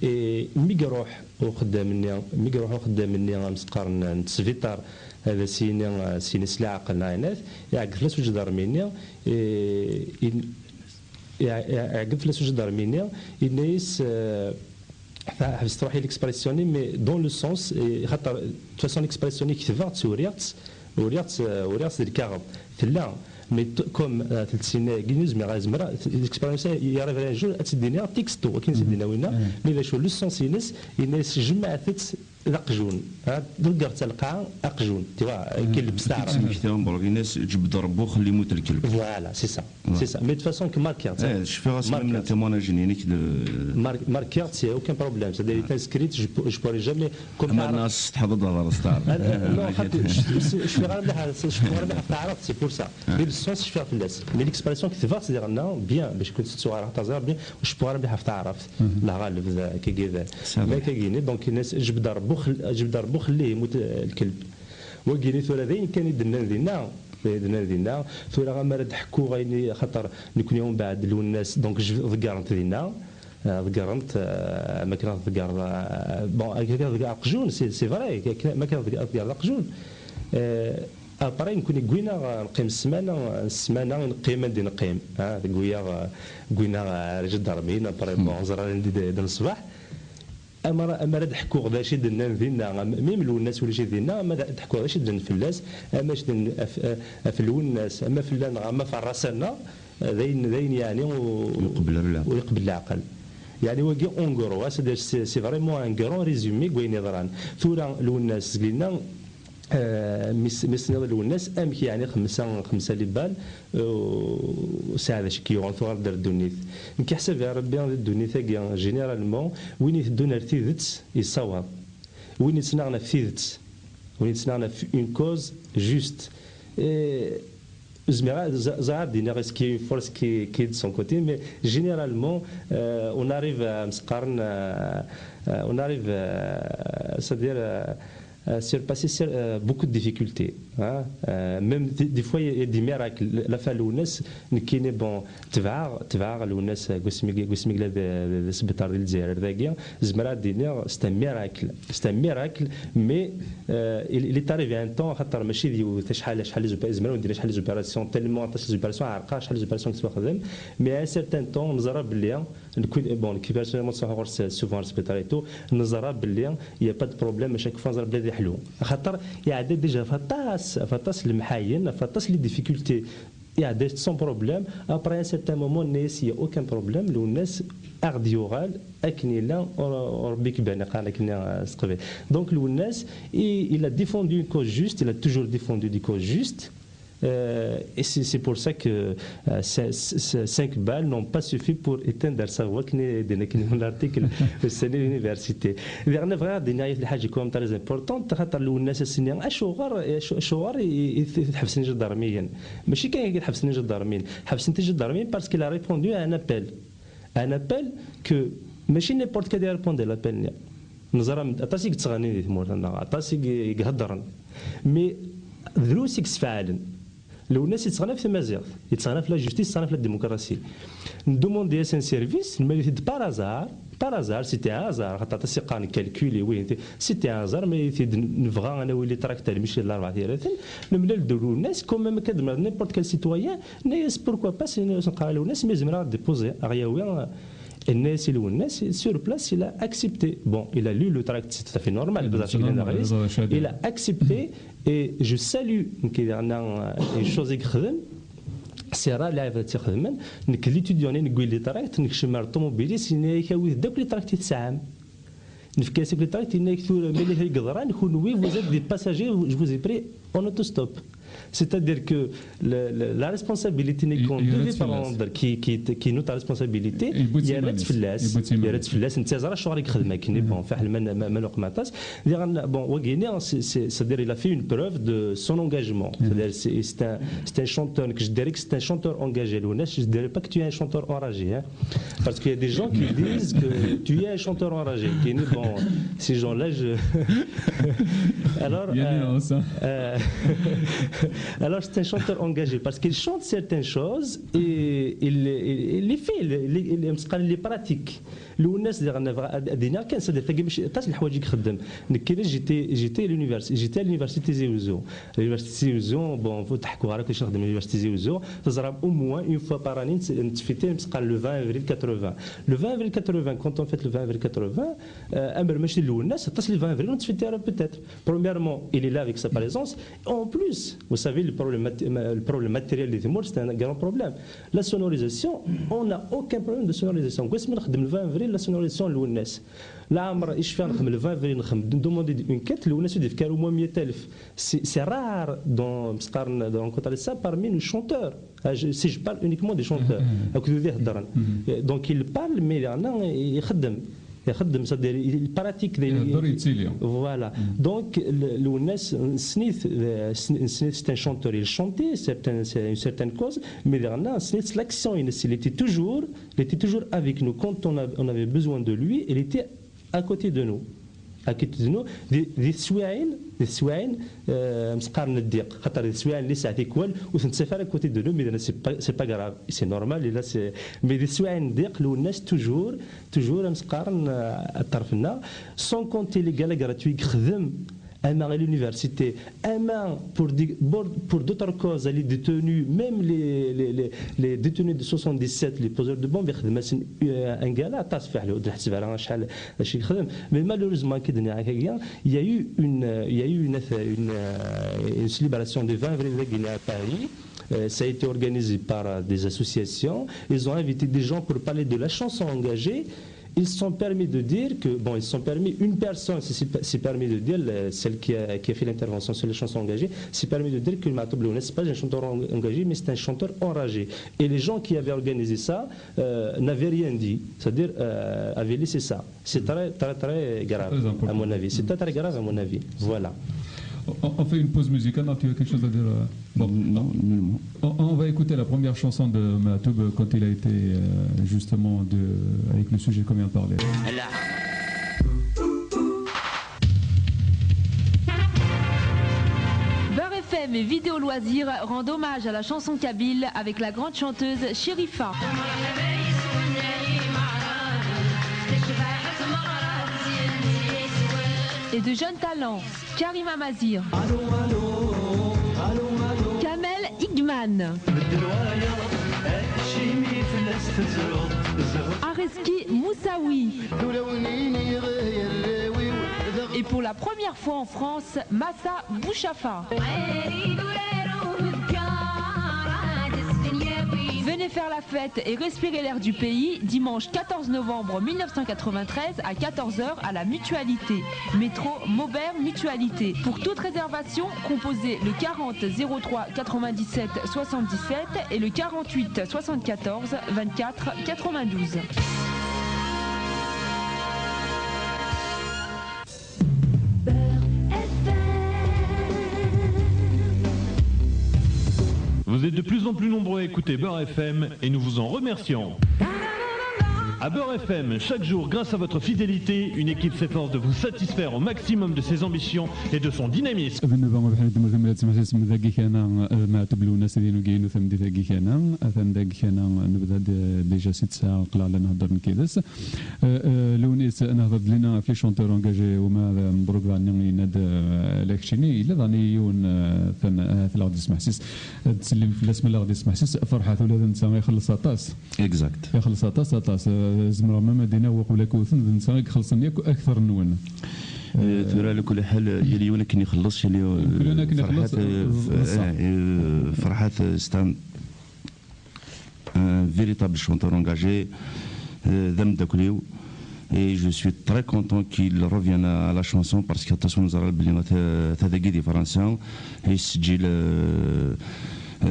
Eh, mi iruḥ uxeddam-nni, mi iruḥ uxeddam-nni amesqar n, n tesbiṭar, ad as-yini, eh, s-yini s leɛqel neɣ ayen-at, iɛeggeḍ fell-as uǧadarmi-nni, eh, in-, iɛ-, iɛ-, iɛeggeḍ fell-as uǧadarmi-nni, yenna-yas, eh, ḥbes truḥ i l'expression-nni, mais dans le sens, eh, xaṭer, de toute façon, l'expression-nni ketbeɣ-tt, uriɣ-tt, Uriɣ-tt, uriɣ-tt di lkaɣeḍ. Tella, mais comme, euh, telsin-agi, ur zmireɣ ad zemreɣ, l'expérience-a, il arrive un jour, ad tt-id-iniɣ texto, akken i tt-id-iniɣ winna, mais d acu, le sens-ines, yenna-yas jemɛet-tt d aqjun. Ha, ḍeggret lqaɛa, aqjun. Tu vois, kelb s taɛrabt. Ttmekta, Borg, yenna-yas, ǧbed Rebbi uxelli yemmut lkelb. Voilà, c'est ça. C'est ça. Mais de toute façon, que marquer, tu sais. Eh, cfiɣ-as même le témoignage-nni-inek de... Mar-, marquer, c'est aucun problème. C'est-à-dire, il est inscrit, je peux, je pourrais jamais, comme... Ama nas tḥeḍ ad hḍer s taɛrabt. Ah, euh, non, xaṭi, je, je, je suis rarement, je suis rarement taɛrabt, c'est pour ça. Mais le sens, je suis fell-as. Mais l'expression que tu vas dire, non, bien, mais je peux te soir, bien, je suis rarement taɛrabt. La ɣaleb, da, kagi, da. Ma kagini, donc, yenna-yas, ǧbed Rebbi uxel-, ǧbed Rebbi uxelli yemmut, euh, lkelb. Wagini tura d ayen kan i d-nnan dinna, d ayen i d-nnan dinna. Tura ama ara d-ḥkuɣ ayen i, axaṭer nekni umbeɛd Lwennas, donc, j-, ḍeggren-t dinna, euh, ḍeggren-t, euh, ma kan ḍeggreḍ, euh, bon, akka ḍeggreḍ aqjun, c'est, c'est vrai, akka, ma kan ḍeggreḍ aqjun. Euh, après, nekni gwineɣ, euh, neqqim ssmana, ssmana i neqqim anda i neqqim, hein, deg wiyaɣ, euh, gwineɣ, euh, ar jidarmin, après, bon, ẓran anda d, d, d ṣṣbeḥ. Amar, amar ad ḥkuɣ d acu i d-nnan dinna, am-, même Lwennas ulac-it dinna, ama ad ḥkuɣ d acu i d-nnan fell-as, ama acu d-nnan af-, af Lwennas, ama fell-aneɣ, ama f rras-nneɣ, d ayen, d ayen yeɛni ur, ur iqebbel ara leɛqel. Ur iqebbel leɛqel. Yeɛni wagi, en gros, c'est, c'est vraiment un grand résumé n wayen yeḍran. Tura Lwennas, zgilna, Euh, mi s-, mi s-tenniḍ Lwennas, amek yeɛni xemsa, xemsa les balles, euh, saɛa d acu k-yuɣen tuɣal-d ar ddunit. Nekk iḥsab ɣer Rebbi di ddunit-agi, généralement, win iteddun ar tidet, yessawaḍ. Win yettnaɣen ɣef tidet, win yettnaɣen ɣef une cause juste. Et, zmireɣ, ẓ-, ẓriɣ ad d-iniɣ est-ce qu'il y a une force qui, qui est de son côté, mais généralement, euh, on arrive à, euh, euh, on arrive, euh, c'est-à-dire, euh, euh, surpasser cer-, euh, beaucoup de difficultés, hein. Euh, même des, des fois, il y a, il y a des miracles. La, la fin, Lwennas, nekkini, bon, tebɛeɣ, tebɛeɣ Lwennas, euh, deg wasmi, deg wasmi yella d, d, d asbiṭar di Lezzayer dagi, zemreɣ ad d-iniɣ, c'est un miracle. C'est un miracle, mais, euh, il, il est arrivé un temps, xaṭer mačči d yiwet, acḥal, acḥal les opé-, zemreɣ ad d-iniɣ acḥal les opérations, tellement aṭas les opérations, ɛerqeɣ acḥal les opérations i yettwaxdem, mais à un certain temps, neẓra belli, Nekk, bon, nekk personnellement ttruḥuɣ ɣer s-, souvent ɣer sbiṭar et tout, neẓra belli il y a pas de problème, à chaque fois neẓra belli ad yeḥlu. Axaṭer iɛedda déjà ɣef aṭas, ɣef aṭas lemḥayen, ɣef aṭas les difficultés. Iɛedda sans problème. Après un certain moment, yenna-yas il y a aucun problème, Lwennas a ɣ-d-yuɣal akken yella, ur, ur Rebbi k-iban, qqaren akken, euh, s teqbaylit. Donc Lwennas, il, il a défendu une cause juste, il a toujours défendu des causes justes. Euh, et c'est, c'est pour ça que, euh, cin-, c-, cinq balles n'ont pas suffi pour éteindre sa voix, akken i d-yenna akken l'article ussan-a l'université. Diɣen bɣiɣ ad d-iniɣ yiwet lḥaǧa quand même très importante, xaṭer Lwennas ass-nni, acuɣer, acu-, acuɣer i, i, i t-ḥebsen iǧadarmiyen? Mačči kan i t-ḥebsen iǧadarmiyen, ḥebsen-t iǧadarmiyen parce qu'il a répondu à un appel. Un appel que, mačči n'importe qui i d-irépondre l'appel-nni. Neẓra aṭas i yettɣennin di tmurt-nneɣ, aṭas i, i iheddren. Mais drus i yesfeɛlen. Lwennas yettɣenni ɣef tmaziɣt, yettɣenni ɣef la justice, yettɣenni ɣef la démocratie. Ndumandi-as un service, nmali-t-id par hasard, par hasard, c'était un hasard, xaṭer aṭas i qqaren calcul, wihin, c'était un hasard, mais t-id nebɣa ad nawi les tracts, almi d larebɛa tira-ten, nemlal-d Lwennas, quand même, akka d-, n'importe quel citoyen, Yenna-yas, pourquoi pas, yenna-yas, neqqar i Lwennas, mais zemreɣ ad d-déposer, ad ɣ-yawi, euh, yenna-yas i Lwennas, sur place, il a accepté. Bon, il a lu le tract, c'est tout à fait normal, parce que c'est normal, il a accepté, et je salue, nekk, euh, une chose i yexdem, c'est rare lɛibad i tt-ixedmen, nekk d l'étudiant-nni, newwi les tracts, nekcem ar ṭumubil-is, yenna-yak awit-d akk les tracts i tesɛam. Nefka-as akk les tracts, yenna-yak tura, ma yella kra i yeḍran, kenwi, vous êtes des passagers, je vous ai pris en autostop. C'est-à-dire que le, le, la responsabilité-nni qu'on devait prendre, qui, qui, qui est notre responsabilité, yerra-tt fell-as, yerra-tt fell-as, netta yeẓra acuɣer i yexdem akken, bon, fiḥel ma, ma, ma nuqem aṭas. Diɣen, bon, wagini, c'est, c'est, c'est-à-dire, il a fait une preuve de son engagement. C'est-à-dire, c'est, c'est un, c'est un chanteur, que je dirais que c'est un chanteur engagé, Lwennas, je dirais pas que tu es un chanteur enragé, hein. Parce qu'il y a des gens qui disent que tu es un chanteur enragé. Qui dit, bon, ces gens-là, je... Alors, euh, euh, Alors, c'est un chanteur engagé parce qu'il chante certaines choses et il, il, il les fait, il, il, il, il les pratique. Lwennas, diɣen, ad iniɣ kan, c'est-à-dire, tagi mačči aṭas n leḥwayeǧ i ixeddem. Nekkini, j'étais, j'étais à l'université, j'étais à l'université Tizi Ouzou. L'université Tizi Ouzou, bon, ur tḥekkuɣ ara kullec nexdem l'université Tizi Ouzou. Teẓram, au moins une fois par année, nettfiti, nettqal le vingt avril quatre-vingts. Le vingt avril quatre-vingts, quand on fête le vingt avril quatre-vingts, euh, amer mačči d Lwennas, aṭas le vingt avril ur nettfiti ara peut-être. Premièrement, il est là avec sa présence. En plus, vous savez, le problème, mat- le problème matériel des Timor, c'est un grand problème. La sonorisation, on n'a aucun problème de sonorisation. Deg wasmi nexdem le vingt avril, la sonorisation n Lwennas. Leɛmer icfa nexdem le vingt avril, nexdem demander une quête, Lwennas ur d-yefki ara au moins meyya alef. C'est c'est rare dans, dans rencontrer ça parmi nos chanteurs. Ah, je- si je parle uniquement des chanteurs, akked wid iheddren. Euh, Donc il parle, mais il y en a, il ixeddem. Ixeddem, c'est-à-dire, il pratique des... Ihedder, yettili. Voilà. Donc, le- Lwennas, nessen-it, euh, nessen-it, c'est un chanteur, il chantait certaines- c'est une certaine cause, mais il y en a, c'est l'action, il, il était toujours, il était toujours avec nous. Quand on, a- on avait besoin de lui, il était à côté de nous. À côté de nous, di di teswiɛin, di teswiɛin, euh, mseqqaren ddiq, xaṭer di teswiɛin li sɛa tikwal, ur tent-ttaf ara à côté de nous, mais c'est pas, c'est pas grave, c'est normal, et là c'est, mais di teswiɛin ddiq, Lwennas toujours, toujours, mseqqaren, euh, à ṭṭerf-nneɣ, sans compter les galas gratuits i yexdem, ama à l'université, ama pour des- pour pour d'autres causes, les détenus, même les les les les détenus de soixante-dix-sept, les poseurs de bombes, ixdem-asen, euh, un gala, aṭas fiḥel, ur d-nḥesseb ara acḥal acu i yexdem. Mais malheureusement, akken d-nniɣ akka, il y a eu une, euh, il y a eu une, une, euh, une célébration du vingt avril dagi à Paris. Euh, ça a été organisé par, euh, des associations. Ils ont invité des gens pour parler de la chanson engagée. Ils se sont permis de dire que, bon, ils se sont permis, une personne s'est s'est permis de dire, le- celle qui a, qui a fait l'intervention sur les chansons engagées, s'est permis de dire que Maatoub Lwennas, c'est pas un chanteur en- engagé, mais c'est un chanteur enragé. Et les gens qui avaient organisé ça, euh, n'avaient rien dit, c'est-à-dire, euh, avaient laissé ça. C'est très, très, très grave, Très important. À mon avis. C'est très, très grave, à mon avis. Voilà. On, on fait une pause musicale, non, tu as quelque chose à dire euh, bon. Non, nullement. On, on va écouter la première chanson de Maatoub quand il a été euh, justement de, avec le sujet qu'on vient de parler. Beurre F M et Vidéo Loisirs rendent hommage à la chanson kabyle avec la grande chanteuse Chérifa. Et de jeunes talents, Karim Amazir, Kamel Igman Areski Moussaoui. Et pour la première fois en France, Massa Bouchafa. Venez faire la fête et respirer l'air du pays dimanche quatorze novembre mille neuf cent quatre-vingt-treize à quatorze heures à la Mutualité. Métro Maubert Mutualité. Pour toute réservation, composez le quarante zéro trois quatre-vingt-dix-sept soixante-dix-sept et le quarante-huit soixante-quatorze vingt-quatre quatre-vingt-douze. Vous êtes de plus en plus nombreux à écouter Beurre F M et nous vous en remercions. À Beurre F M, chaque jour, grâce à votre fidélité, une équipe s'efforce de vous satisfaire au maximum de ses ambitions et de son dynamisme. Bnaba bḥal d mudem la tesmeḥsisem dagi kana, eh, Maɛtub Lwennas d inugiyen n tameddit-agi kana. Atan dagi kana, nebda d- déjà si ttesɛa qleɛ la nhedder nekk yid-s. Eh, eh, Lewnis, nehder-d lina ɣef les chanteurs engagés, uma d Mebruk daɣen yenna-d, eh, ala keččini, yella daɣen yiwen, eh, tan-, ahat la ɣ-d-yesmeḥsis, ad d-tsellim fell-as ma la ɣ-d-yesmeḥsis, Ferḥat ula d netta ixelleṣ aṭas. Exact. Ixelleṣ aṭas, aṭas. Eh, zemreɣ même ad iniɣ waqila kuwten d netta i ixellṣen yakk akter nwen. Eh, tura, ala kulli ḥal, yal yiwen akken ixelleṣ, yal yiwen, Kul yiwen akken ixelleṣ, Ferḥat, eh, d- d ṣṣeḥ. eh, eh, Ferḥat, eh, c'est un, un véritable chanteur engagé, eh, d ameddakel-iw. Et je suis très content qu'il revienne à la chanson parce que aṭas ur neẓri ara belli ta- tadagi di Fransa, yesseǧǧil, eh, eh,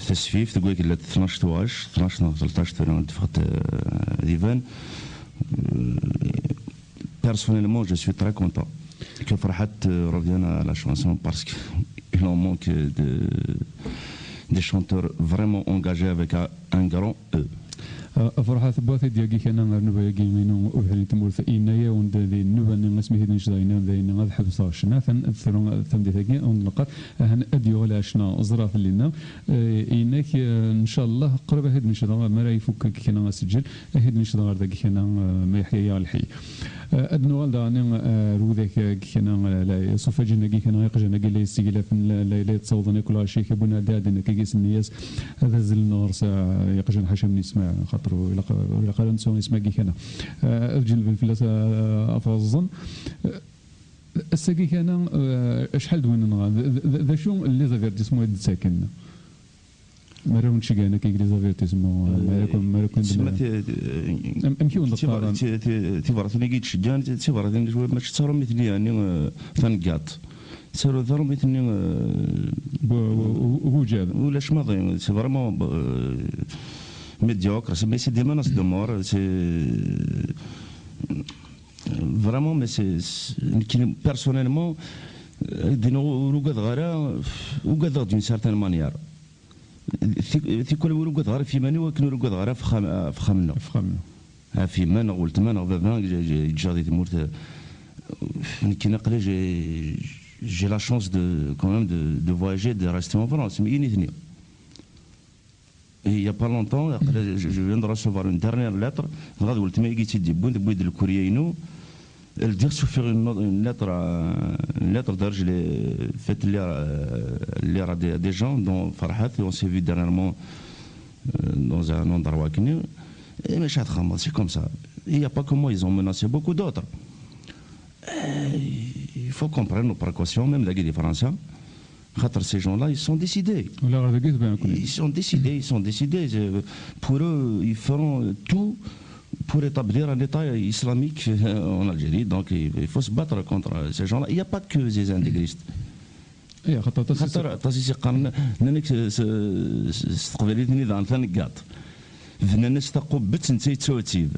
tasfift deg wagella tnac tuɣac, tnac neɣ tleṭṭac tura d-teffeɣ, eh, d iban. Eh, Personnellement, je suis très content que Ferhat, euh, revienne à la chanson parce qu'il en manque de, des chanteurs vraiment engagés avec un, un grand E. Ferḥat Buɛtid, yagi kan ar nnuba-agi inu ubeḥri n tmurt, yenna-yawen-d di nnuba-nni asmi t-id-necdeɣ, yenna-yawen-d dayen ad ḥebseɣ ccna, atan ad tru tameddit-agi, ur nneqqar ahan ad d-yuɣal ɛecna, ẓriɣ fell-inna. Eh, yenna-k, eh, ncallah qrib ad t-id-necdeɣ, mi ara ifuk kan aseǧǧel, ad t-id-necdeɣ ɣer dagi kan, eh, ma yeḥya-yaɣ lḥi. Eh, ad nuɣal daɣen, eh, ar widak, eh, kan, eh, la, iṣuffaǧen-agi kan, iqjan-agi la yesseglafen, la, la, la yettawḍen akk lɣaci, Bunɛebd Ɛednaki, i s-nniya-s ad azzlen ɣer-s, eh, iqjan ḥaca mi nesma, xaṭer ur ilaq, ur ilaq ara ad nettu isem-agi kan. Eh, ad ǧelben fell-as, eh, ad t-ẓẓen. Eh, ass-agi kan, eh, acḥal d win nɣan? D, d, d, d acu les avertissements i d-ttaken? Mi ara wen-ceggɛen akka les avertissements, mi ara ken, mi ara ken-, tsemma ti-, ti-, am-, amek i wen-d-qqaren? Ti-, ti-, tibratin-agi d-ceggɛen, ti-, tibratin mačči d taṛumit-nni, yeɛni, eh, taneggaṭ. Ttaru taṛumit-nni, eh, bu-, bu-, bu-, bujad. Ulac maḍi, c'est vraiment, euh, médiocre, c'est, mais c'est des menaces de mort, c'est, vraiment, mais c'est, c'est, nekkini, personnellement, euh, din ur ugadeɣ ara, ugadeɣ d'une certaine manière. Ti-, tikwal ur ugadeɣ ara ɣef yiman-iw akken ur ugadeɣ ara ɣef uxxam-, ɣef uxxam-nneɣ. Ɣef uxxam-nneɣ. Ɣef yemma neɣ weltma neɣ baba, j-, j-, ǧǧiɣ di tmurt, eh, nekkini aql-i, j'ai, j'ai la chance de, quand même, de, de voyager, de rester en France, mais i nitni. Et il y a pas longtemps, aql-i, je, je viens de recevoir une dernière lettre, dɣa d weltma-agi i tt-id-yewwin, tewwi-d le courrier-inu. Elle dit, je fais une, une lettre à, une lettre, d'ailleurs, je l'ai faite lire, euh, lire à des, à des gens, dont Farhat, et on s'est vu dernièrement, euh, dans un endroit connu. Et mais c'est comme ça. Il n'y a pas que moi, ils ont menacé beaucoup d'autres. Euh, il faut qu'on prenne nos précautions, même les Français. Ces gens-là, ils sont décidés. Ils sont décidés, ils sont décidés. Euh, pour eux, ils feront tout pour établir un État islamique, euh, en Algérie. Donc, il, il faut se battre contre ces gens-là. Il n'y a pas que des intégristes. Xaṭer aṭas i s-yeqqaren, nnan-ak s, s, s teqbaylit-nni daɣen taneggaṭ. Bnan-as taqubbet, netta yettwattib.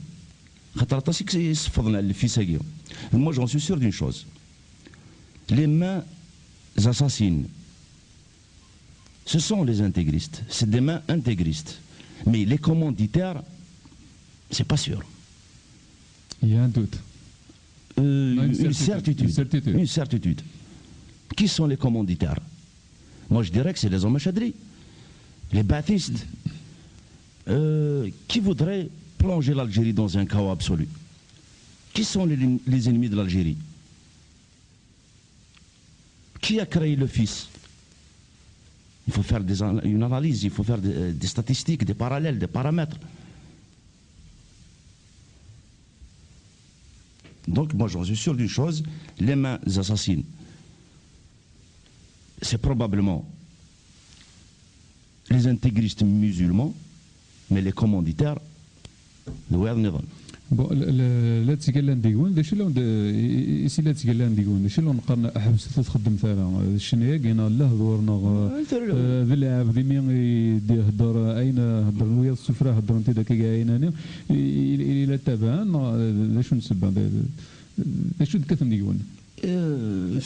Xaṭer aṭas i yesseffḍen ɣer lfis-agi. Moi, j'en suis sûr d'une chose. Les mains assassines, ce sont les intégristes. C'est des mains intégristes. Mais les commanditaires, c'est pas sûr. Il y a un doute. Euh, une certitude. Une certitude. Une certitude. Qui sont les commanditaires ? Moi, je dirais que c'est les hommes Chadri, les ba'thistes, euh, qui voudraient plonger l'Algérie dans un chaos absolu. Qui sont les, les ennemis de l'Algérie ? Qui a créé le fils ? Il faut faire des an-, une analyse, il faut faire des, des statistiques, des parallèles, des paramètres. Donc, moi, j'en suis sûr d'une chose, les mains assassines, c'est probablement les intégristes musulmans, mais les commanditaires, d wayeḍ nniḍen. Bon, la, la, la ttgallan deg-wen, d acu i la wen-d-, i, i, i la ttgallan deg-wen, d acu i la wen-qqaren, ḥebset ur txeddmet ara? D ccna-agi neɣ d lehdur neɣ, eh, d lɛebd imi i d-ihedder, eh, ayen, eh, heddren wiyaḍ s tuffra, heddren-t-id akka ɛinani, i, i, i la ttabaɛen, neɣ d, d acu n ssebba? D, d, d acu d-kkaten deg-wen? Eh,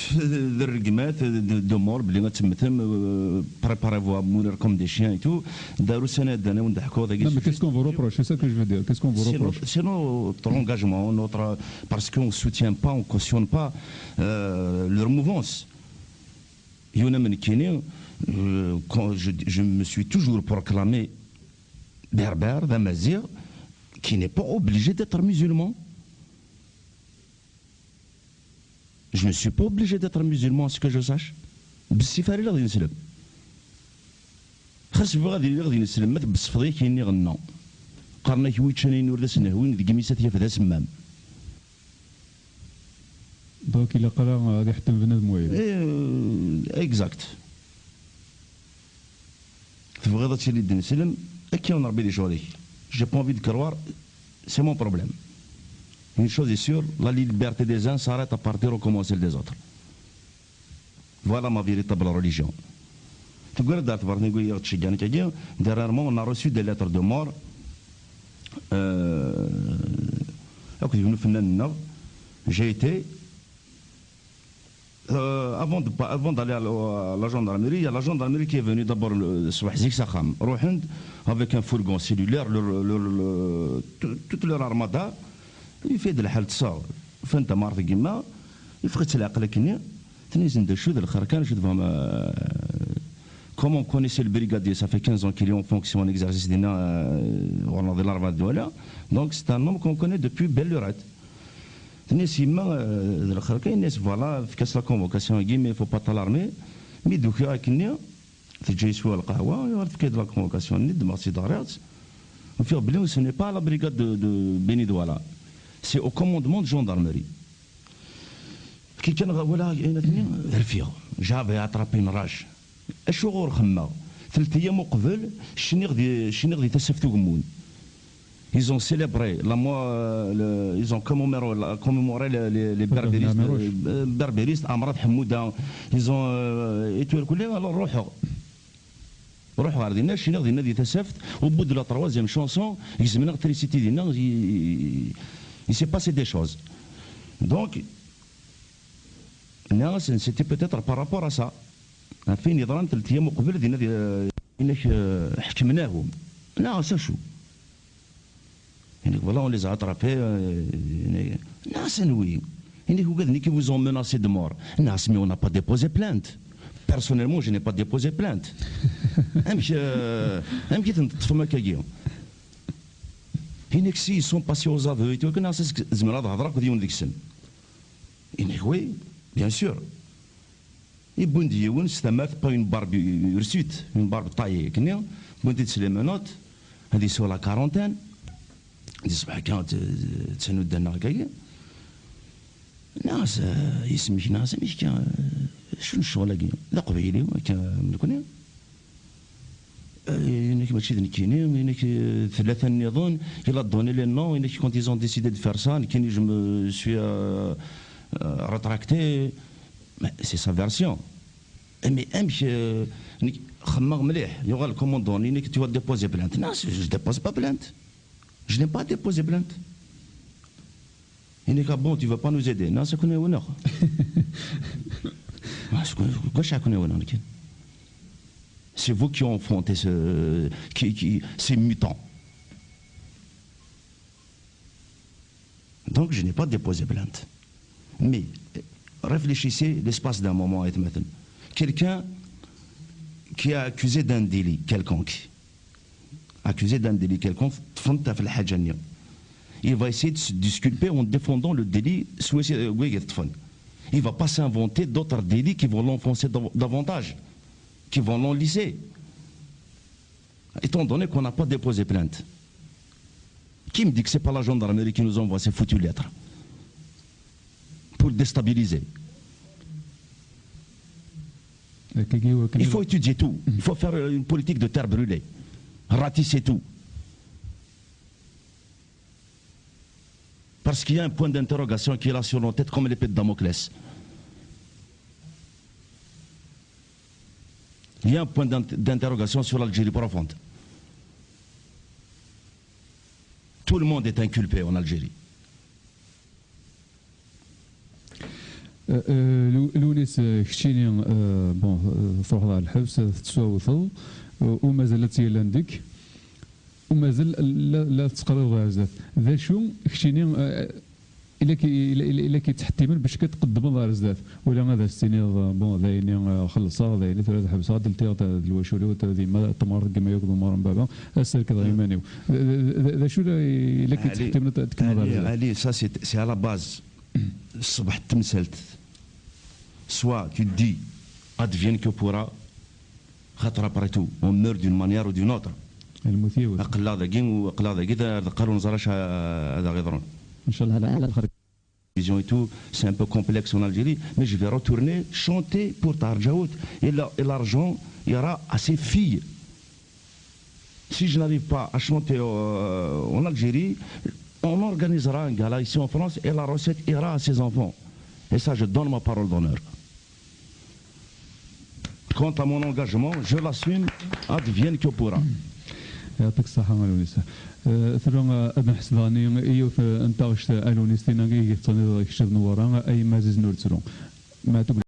d rregmat, d, d, de mort, belli ad temmtem, eh, préparez-vous à mourir comme des chiens et tout. Daru sanadan, ad wen-d-ḥkuɣ dagi. Non, mais qu'est-ce qu'on vous reproche ? C'est ça que je veux dire. Qu'est-ce qu'on vous reproche ? C'est notre, c'est notre engagement, notre, parce qu'on soutient pas, on cautionne pas, euh, leur mouvance. Yiwen am nekkini, euh, quand je, je me suis toujours proclamé berbère, d amaziɣ, qui n'est pas obligé d'être musulman. Je ne suis pas obligé d'être musulman, à ce que je sache. Bessif ara iliɣ d ineslem. Xas bɣiɣ ad iliɣ d ineslem, ma tbessfeḍ yak i nniɣ non. Qqaren-ak wi ččan ayen ur d as-nehwin, deg imi s at yaf d asemmam. Donc, ilaq ara ad iḥettem bnadem wayeḍ. Eh, exact. Tebɣiḍ ad tiliḍ d ineslem, akka n Rebbi di ccɣel-ik. J'ai pas envie de croire, c'est mon problème. Une chose est sûre, la liberté des uns s'arrête à partir au commencer des autres. Voilà ma véritable religion. Teggra-d ar tebrat n wigi i ɣ-d-ceggɛen akkagi, dernièrement, on a reçu des lettres de mort, euh, akked yiwen ufennan-nneɣ, j'ai été Euh, avant de pa-, avant d'aller à la, à la gendarmerie, il y a la gendarmerie qui est venue d'abord le, le soir, zik s axxam. Ruḥen avec un fourgon cellulaire, leur, leur, leur, tout- toute leur armada. Il fait de la halte ça. Fin de marre, guimma. Il faut que tu la claquini. Tenez une de chou de le kharkan, je devant ma. Comme on connaissait le brigadier, ça fait quinze ans qu'il est en fonction, en exercice, dina, euh, on a de l'armada de Douala. Donc c'est un homme qu'on connaît depuis belle lurette. Tenez, si ma, euh, de le kharkan, voilà, efficace la convocation, guimma, il faut pas t'alarmer. Mais du coup, avec nous, تجي يسوى القهوة، يعرف كاين la convocation ني دماغ سي داريات. وفي بلي ce n'est pas la brigade de, de Béni Douala. C'est au commandement de gendarmerie. كي كان غا-، ولا عينتني رفيع، j'avais attrapé une rage. اش غور خما؟ ثلاث ايام وقبل شني غدي، شني غدي تسفت وقمون. Ils ont célébré la mo-, euh, le- ils ont commémoré, la- commémoré les, les, les berbéristes, euh, berbéristes, Amrad Hamouda. Ils ont, euh, et tout le collègue, alors, روحوا. روحوا غير دينا، شنو غادي نادي تسافت، au bout de la troisième chanson, يزمنا تريسيتي دينا، il s'est passé des choses. Donc, non, c'était peut-être par rapport à ça. فين يضران ثلاث ايام وقبل دينا دي-، انك، آه، حكمناهم. لا، ça شو؟ يعني voilà, on les a attrapés, euh, يعني، ناس نوي. يعني هو قال لي qui vous ont menacé de mort. ناس, mais on n'a pas déposé plainte. Personnellement, je n'ai pas déposé plainte. امشي، آه، امشي تنطف مكاكي. هناك si ils sont passés aux aveux et tout, كنا زمرا هضرك وديون ديك السن. هناك oui, bien sûr. يبون دي يون ستمات, pas une barbe hirsute, une barbe taillée كني. بون دي سليمانات, هذه سوا la quarantaine. دي صباح كانت تسنو دنا كاين. ناس, آه، يسميك ناس, مش كان, آه، شنو الشغل هاكي؟ لا قبيلي, كان من كوني. آه، ينك ماشي ذنكيني, ينك ثلاثة نيضون, il a donné les noms, ينك quand ils ont décidé de faire ça, نكيني, je me suis, euh, euh, rétracté. Mais c'est sa version. Mais امك, آه، نك-, خمغ مليح, يغال كوموندون, ينك tu vas déposer plainte. Non, je dépose pas plainte. Je n'ai pas déposé plainte. Il n'est pas bon, tu vas pas nous aider. Non, c'est qu'on est honneur. Ah, c'est qu'on, quoi, c'est qu'on est honneur, ok. C'est vous qui enfanté ce, qui, qui, ces mutants. Donc, je n'ai pas déposé plainte. Mais, euh, réfléchissez l'espace d'un moment, Aytmaten. Quelqu'un qui est accusé d'un délit quelconque, accusé d'un délit quelconque, ṭṭfen-t ɣef lḥaǧa-nni. Il va essayer de se disculper en défendant le délit, swayes, euh, wigi ṭṭfen. Il va pas s'inventer d'autres délits qui vont l'enfoncer dav-, davantage, qui vont l'enliser. Étant donné qu'on n'a pas déposé plainte. Qui me dit que c'est pas la gendarmerie qui nous envoie ces foutues lettres pour déstabiliser? Il faut étudier tout. Il faut faire une politique de terre brûlée. Ratisser tout. Parce qu'il y a un point d'interrogation qui est là sur nos têtes comme l'épée de Damoclès. Il y a un point d'in-, d'interrogation sur l'Algérie profonde. Tout le monde est inculpé en Algérie. Euh, euh, Lou-, Lounis, euh, keččini, euh, bon, euh, truḥeḍ ɣer lḥebs, euh, tettwawteḍ, euh, u mazal ad tt-yallan deg, u mazal la, la tettqerribeḍ ɣer zdat. D acu, keččini, euh, ila k-, ila, ila, ila k-yettḥettimen bac ad tqeddmeḍ ɣer zdat. Wala ad as-tiniḍ, bon, d ayen i, eh, xellṣeɣ, d ayen i tura ad ḥebseɣ, ad d-ltiɣ d lwacul-iw, d yemma, d temɣart n yemma akked umɣar n baba, ad serkdeɣ iman-iw. D, d, d, d acu la, la k-yettḥettimen ad tkemmleḍ ar zdat? Ali, ça c'est, c'est à la base. Ṣṣbeḥ n temsalt. Soit tu te dis, advienne que pourra, xaṭer après tout, on meurt d'une manière ou d'une autre. Lmut yiwet. Aql-aɣ dagi, u aql-aɣ dagi, d, d qqar ur neẓri acu ad aɣ-iḍrun. Ncallah ala, ala lxir. Vision et tout, c'est un peu complexe en Algérie, mais je vais retourner chanter pour Taher Djaout. Et la-, et l'argent ira à ses filles. Si je n'arrive pas à chanter, euh, en Algérie, on organisera un gala ici en France et la recette ira à ses enfants. Et ça, je donne ma parole d'honneur. Quant à mon engagement, je l'assume, advienne que pourra. يعطيك الصحة ألونيس. آه، ثرو، آه، أدن حسداني، إيوث، آه، أنت غشت ألونيس تينا، إيوث تنيض كشد نورا، أي مازيز نور ترو. ما تقول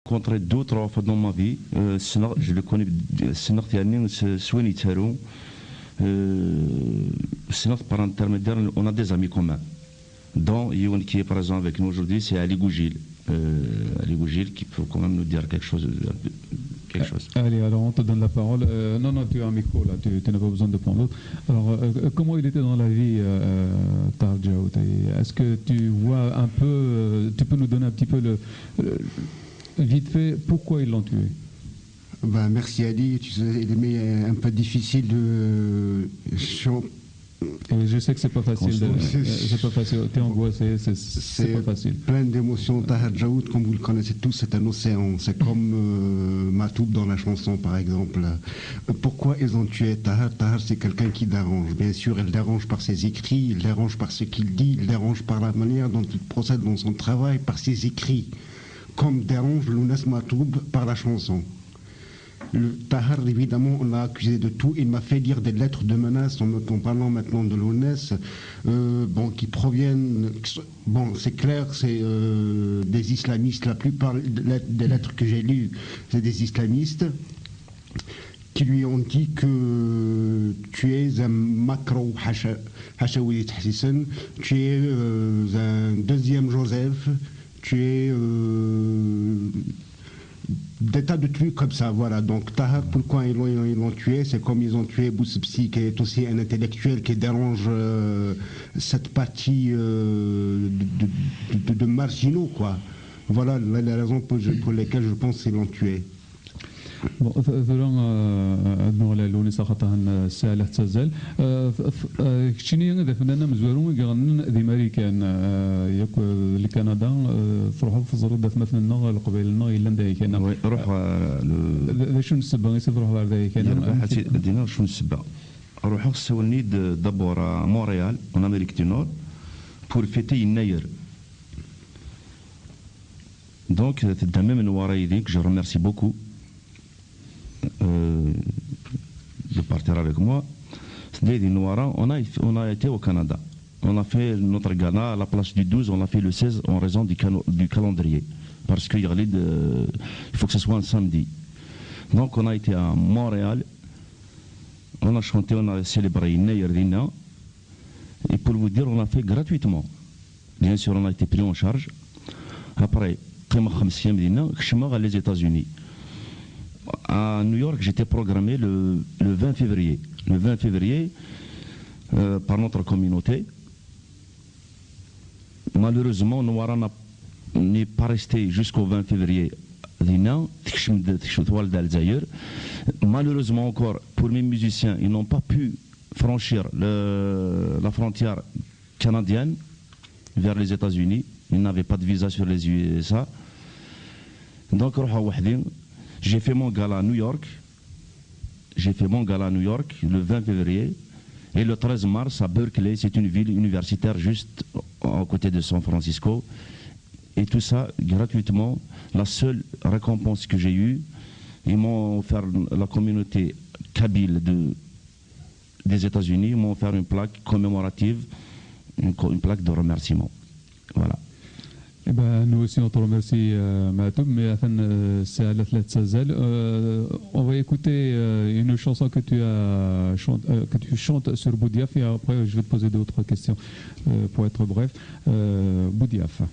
rencontré deux, trois fois dans ma vie. Euh, ssneɣ, je le connais, ssneɣ-t, yeɛni, s, s win yettaru. Euh, ssneɣ-t par intermédiaire, on a des amis communs. Dont yiwen qui est présent avec nous aujourd'hui, c'est Ali Goujil. Euh, Ali Goujil, qui peut quand même nous dire quelque chose, quelque chose. Allez, alors on te donne la parole. Euh, non, non, tu es en micro là, tu, tu n'as pas besoin de prendre l'autre. Alors, euh, euh, comment il était dans la vie, euh, euh, Tahar Djaout ? Et est-ce que tu vois un peu, euh, tu peux nous donner un petit peu le, le- vite fait, pourquoi ils l'ont tué ? Ben, merci Ali. Tu sais, il m'est un peu difficile de chan- Et je sais que c'est pas facile de, euh, c'est pas facile. T'es angoissé, c'est, c'est pas facile. Plein d'émotions. Tahar Djaout, comme vous le connaissez tous, c'est un océan. C'est comme, euh, Matoub dans la chanson, par exemple. Euh, Pourquoi ils ont tué Tahar ? Tahar, c'est quelqu'un qui dérange. Bien sûr, il dérange par ses écrits, il dérange par ce qu'il dit, il dérange par la manière dont il procède dans son travail, par ses écrits. Comme dérange Lounès Matoub par la chanson. Le Tahar, évidemment, on l'a accusé de tout. Il m'a fait lire des lettres de menaces en, en parlant maintenant de Lounès, euh, bon, qui proviennent, bon, c'est clair, c'est, euh, des islamistes. La plupart des let-, des lettres que j'ai lues, c'est des islamistes qui lui ont dit que tu es un macro, حاشا، حاشا وليد حسيسن, tu es, euh, un deuxième Joseph, tu es, euh, des tas de trucs comme ça, voilà. Donc, Tahar, pourquoi ils l'ont, ils l'ont tué ? C'est comme ils ont tué Boussepsi, qui est aussi un intellectuel qui dérange, euh, cette partie, euh, de, de- de- de marginaux, quoi. Voilà la, la raison pour, pour laquelle je pense qu'ils l'ont tué. Bon, th-, tura, euh, ad nuɣal ɣer Lewnis axaṭer, euh, ssaɛa la tettazzal. Euh, f-, f-, euh, keččini d afennan amezwaru i iɣennan di Marikan, euh, yakk, euh, di Kanada, euh, truḥeḍ teẓriḍ d atmaten-nneɣ, leqbayel-nneɣ yellan di Aykan. Oui, ruḥ, euh, le- D-, d acu n ssebba i s-truḥeḍ ɣer di Aykan? Yerbeḥ. Amek i-, ad d-iniɣ acu n ssebba. Ruḥeɣ, ssawlen-iyi-d d'abord à Montréal, en Amérique du Nord, pour fêter Yennayer. Donc, tedda même Noura Aydin, que je remercie beaucoup, euh, de partir avec moi. Tedda yid-i Noura, on a, on a été au Canada. On a fait notre gala à la place du douze, on l'a fait le seize en raison du cano-, du calendrier. Parce que yeɣli-d, euh, il faut que ce soit un samedi. Donc, on a été à Montréal, on a chanté, on a célébré Yennayer dinna. Et pour vous dire, on l'a fait gratuitement. Bien sûr, on a été pris en charge. Après, qqimeɣ xems ayyam dinna, kecmeɣ à les États-Unis. À New York, j'étais programmé le, le vingt février. Le vingt février, euh, par notre communauté. Malheureusement, Noura n'a, n'est pas resté jusqu'au vingt février dinna, tekcem-d, tekcem, tuɣal-d ar Lezzayer. Malheureusement encore, pour mes musiciens, ils n'ont pas pu franchir le, la frontière canadienne vers les États-Unis. Ils n'avaient pas de visa sur les U S A. Donc, ruḥeɣ weḥd-i. J'ai fait mon gala à New York. J'ai fait mon gala à New York le vingt février. Et le treize mars, à Berkeley, c'est une ville universitaire juste à côté de San Francisco. Et tout ça gratuitement. La seule récompense que j'ai eue, ils m'ont offert, la communauté kabyle de, des États-Unis m'ont offert une plaque commémorative, une co-, une plaque de remerciement. Voilà. Eh ben, nous aussi, on te remercie, euh, Matoub, mais enfin, euh, c'est à la, la Tazal. Euh, on va écouter, euh, une chanson que tu as chante-, euh, que tu chantes sur Boudiaf, et après, je vais te poser d'autres questions, euh, pour être bref. Euh, Boudiaf.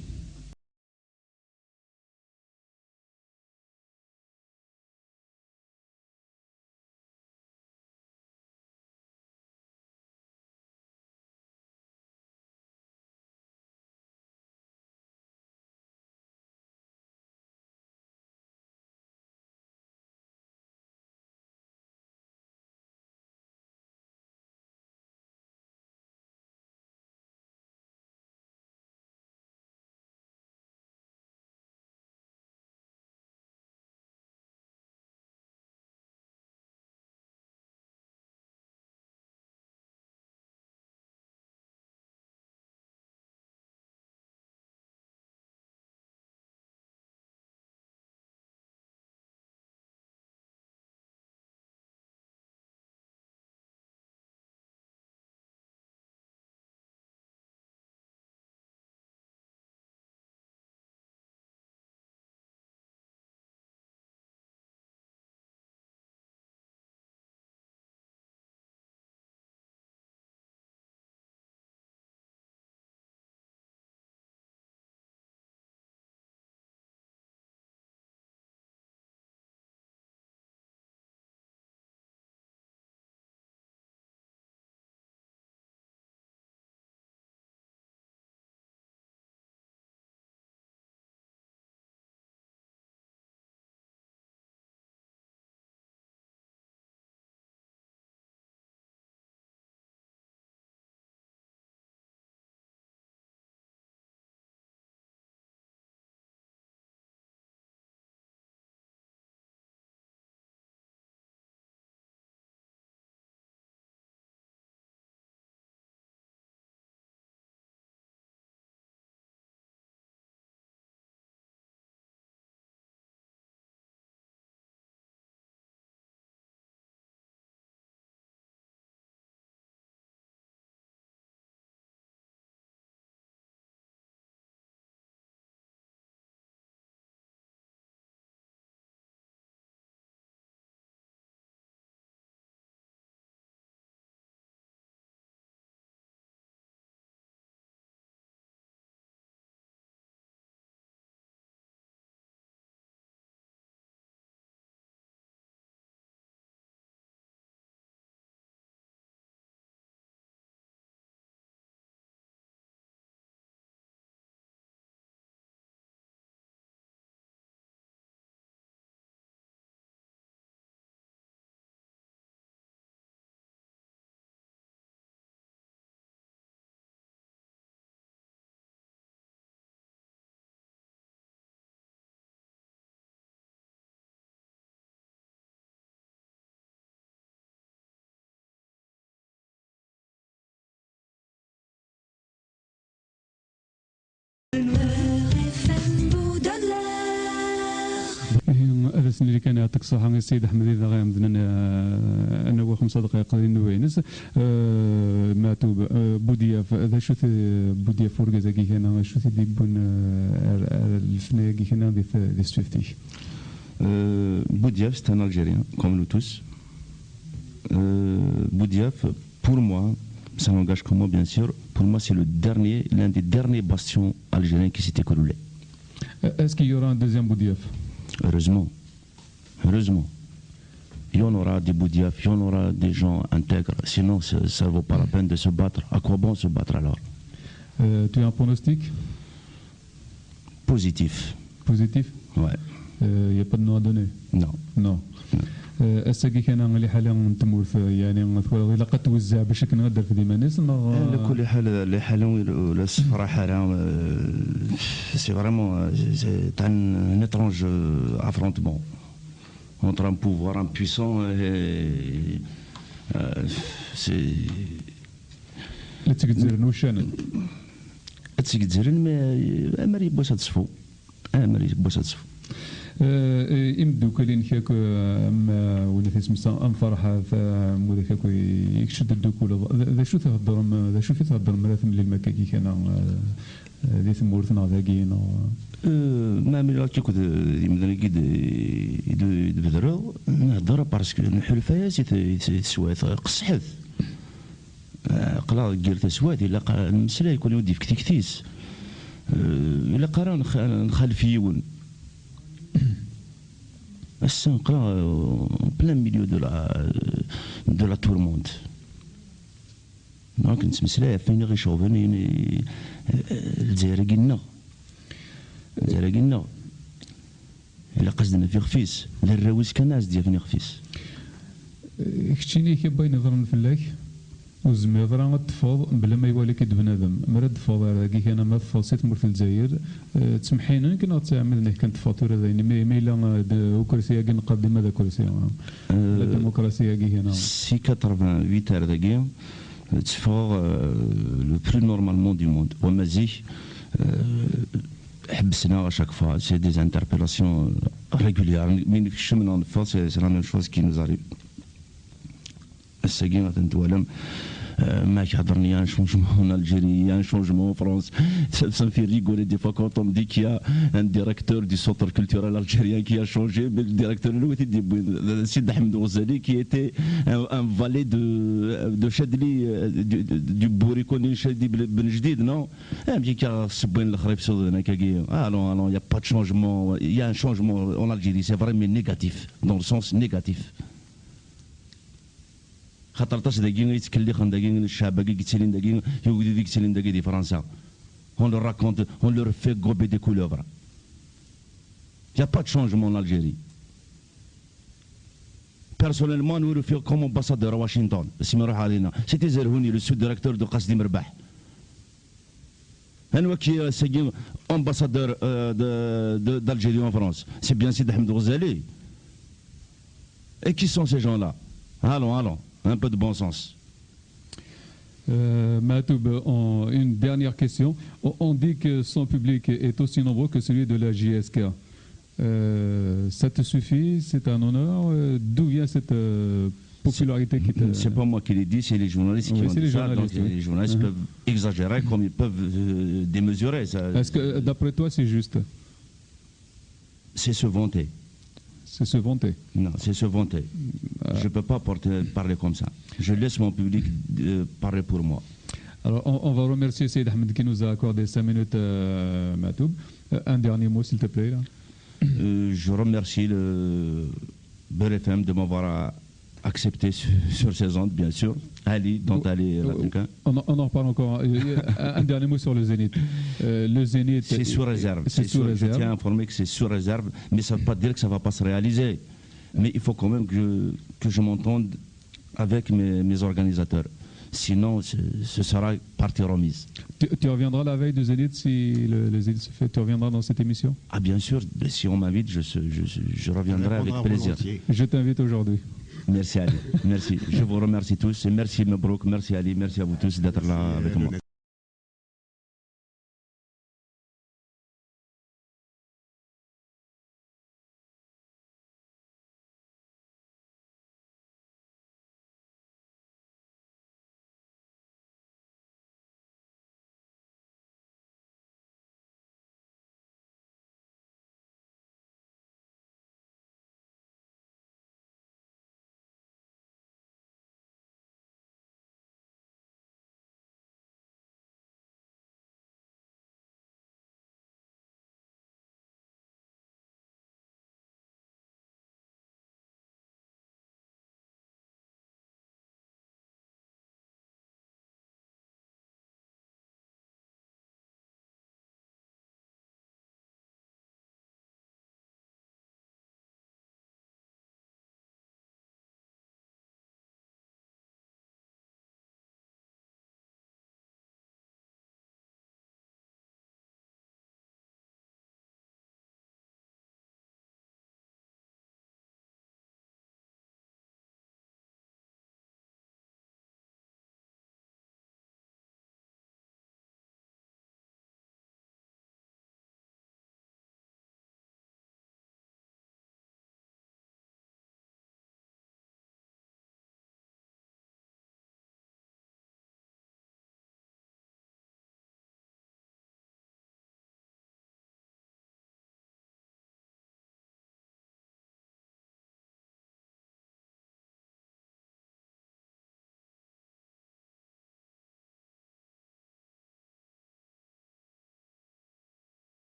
Nili kan yeɛṭik ṣṣeḥḥa i Ssid Ḥmed i d aɣ-iɛemden ad n-, ad nawi xemsa dqayeq di nnuba-ines. Eh, Maɛtub, eh, Budyaf, d acu-t, eh, Budyaf urgaz-agi kan, acu t-id-yewwin, eh, ar, ar lefna-agi kan di t-, di tesfift-ik? Euh, Boudiaf, c'est un Algérien, comme nous tous. Euh, Boudiaf, pour moi, ça n'engage que moi, bien sûr. Pour moi, c'est le dernier, l'un des derniers bastions algériens qui s'est écroulé. Euh, est-ce qu'il y aura un deuxième Boudiaf ? Heureusement. Heureusement. Il y en aura des Boudiaf, il y en aura des gens intègres. Sinon, ça ne vaut pas la peine de se battre. À quoi bon se battre alors ? Euh, tu as un pronostic ? Positif. Positif ? Ouais. Il n'y a pas de nom à donner ? Non. Non. Non. Ass-agi kan liḥala n tmurt, yeɛni twalaḍ ilaq ad twezzeɛ bac akken ad d-terfed iman-is, neɣ? Eh, la kulli ḥal, liḥala ur la tessefraḥ ara, euh, c'est vraiment, euh, c'est, c'est un, un étrange, euh, affrontement entre un pouvoir impuissant et, euh, c'est... La ttgezzren wuccanen. Ad ttgezzren, mais, euh, amer yiwwas ad ṣfu. Amer yiwwas ad ṣfu. Eh, eh, imeddukal-inek akk, eh, am, eh, win i t-isem-, am Ferḥat, eh, am widak akk i, i kečč d-teddukuleḍ, d, d acu theddrem, d acu i theddrem ara temlilem akka kan, eh, eh, di tmurt neɣ dagi, neɣ? Eh, ma mlileɣ akk d, d imdanen-agi d, d, d bedreɣ, nhedder parce que nḥulfa-yas i t-, i t-, i teswiɛt, qesḥet. Eh, aql-aɣ deg yir taswiɛt, ilaq ad nemmeslay, kul yiwen ad d-yefk tikti-s. Eh, ilaq ara nx-, nxalef yiwen. Ass-a, aql-aɣ, eh, en plein milieu de la, de la tourmente. Donc, nettmeslay ɣef wayen i ɣ-iceɣben, ayen i, eh, eh, Lezzayer-agi-nneɣ. Lezzayer-agi-nneɣ. Ilaq ad s-d-naf ixef-is, d arraw-is kan ad s-d-yafen ixef-is. Eh, keččini, kra n wayen iḍran fell-ak, ur tezmireḍ ara ad teffeḍ mebla ma iwali-k-id bnadem. Mi ara d-teffeḍ ar dagi kan, ama teffeḍ si tmurt n Lezzayer, eh, ttemḥinen-k neɣ ttɛemmiden-ak kan teffeḍ tura dayen, imi, imi yella, eh, d-, ukersi-agi neqqar dima d akersi, eh, la démocratie-agi kan. Si quatre-vingt-huit ar dagi, tteffɣeɣ, eh, le plus normalement du monde. Wama zik, eh, ḥebbsen-aɣ à chaque fois, c'est des interpellations, euh, régulières. Mi nekcem neɣ neffeɣ, c'est, c'est la même chose qui nous arrive. Ass-agi, atan twalam, euh, ma k-hedren, il y a un changement en Algérie, il y a un changement en France. Ça, ça me fait rigoler des fois quand on me dit qu'il y a un directeur du centre culturel algérien qui a changé, mais le directeur, le Sid Ahmed Ghazali, qui était un, un valet de, de Chadli, euh, du, du, du bourricot de Chadli Ben Jdid, non ? Amek akka ssewwen lexrif s udem akkagi? Allons, allons, il y a pas de changement. Il y a un changement en Algérie, c'est vrai, mais négatif, dans le sens négatif. Xaṭer aṭas dagi i yettkellixen dagi, ccɛeb-agi yettilin dagi, i ugdud i yettilin dagi di Fransa. On leur raconte, on leur fait gober des couleuvres. Il y a pas de changement en Algérie. Personnellement, nous le faisons comme ambassadeur à Washington. Si me ruḥ alina. C'était Zerhouni, le sous-directeur de Qasdim Rebah. Anwa ki, euh, c'est ambassadeur, euh, de, de, d'Algérie en France. C'est bien Sid Ahmed Ghazali. Et qui sont ces gens-là ? Allons, allons. Un peu de bon sens. Euh, Maatoub, on- une dernière question. On, on dit que son public est aussi nombreux que celui de la J S K. Euh, ça te suffit, c'est un honneur. Euh, d'où vient cette, euh, popularité qui te... C'est pas moi qui l'ai dit, c'est les journalistes qui ont dit ça. Oui, c'est les journalistes, oui. Donc, les journalistes peuvent exagérer comme ils peuvent, euh, démesurer. Ça, est-ce que, euh, d'après toi, c'est juste ? C'est se vanter. C'est se vanter. Non, c'est se vanter. Je peux pas porter, parler comme ça. Je laisse mon public, euh, parler pour moi. Alors, on, on va remercier Saïd Ahmed qui nous a accordé cinq minutes, euh, Maatoub. Euh, un dernier mot, s'il te plaît, là. Euh, je remercie le Beurre F M de m'avoir, euh, accepté sur, sur ces ondes, bien sûr. Ali, dont Ali, euh, on, on en reparle encore. Euh, un, un dernier mot sur le Zénith. Euh, le Zénith, c'est sous réserve. C'est sous réserve. Je tiens à informer que c'est sous réserve, mais ça ne veut pas dire que ça va pas se réaliser. Mais il faut quand même que je, que je m'entende avec mes, mes organisateurs. Sinon, ce, ce sera partie remise. Tu, tu reviendras la veille du Zénith si le, le Zénith se fait, tu reviendras dans cette émission ? Ah, bien sûr, si on m'invite, je, je, je reviendrai avec plaisir. Je t'invite aujourd'hui. Merci, Ali. Merci. Je vous remercie tous et merci, Mabrouk. Merci, Ali. Merci à vous tous d'être là avec moi.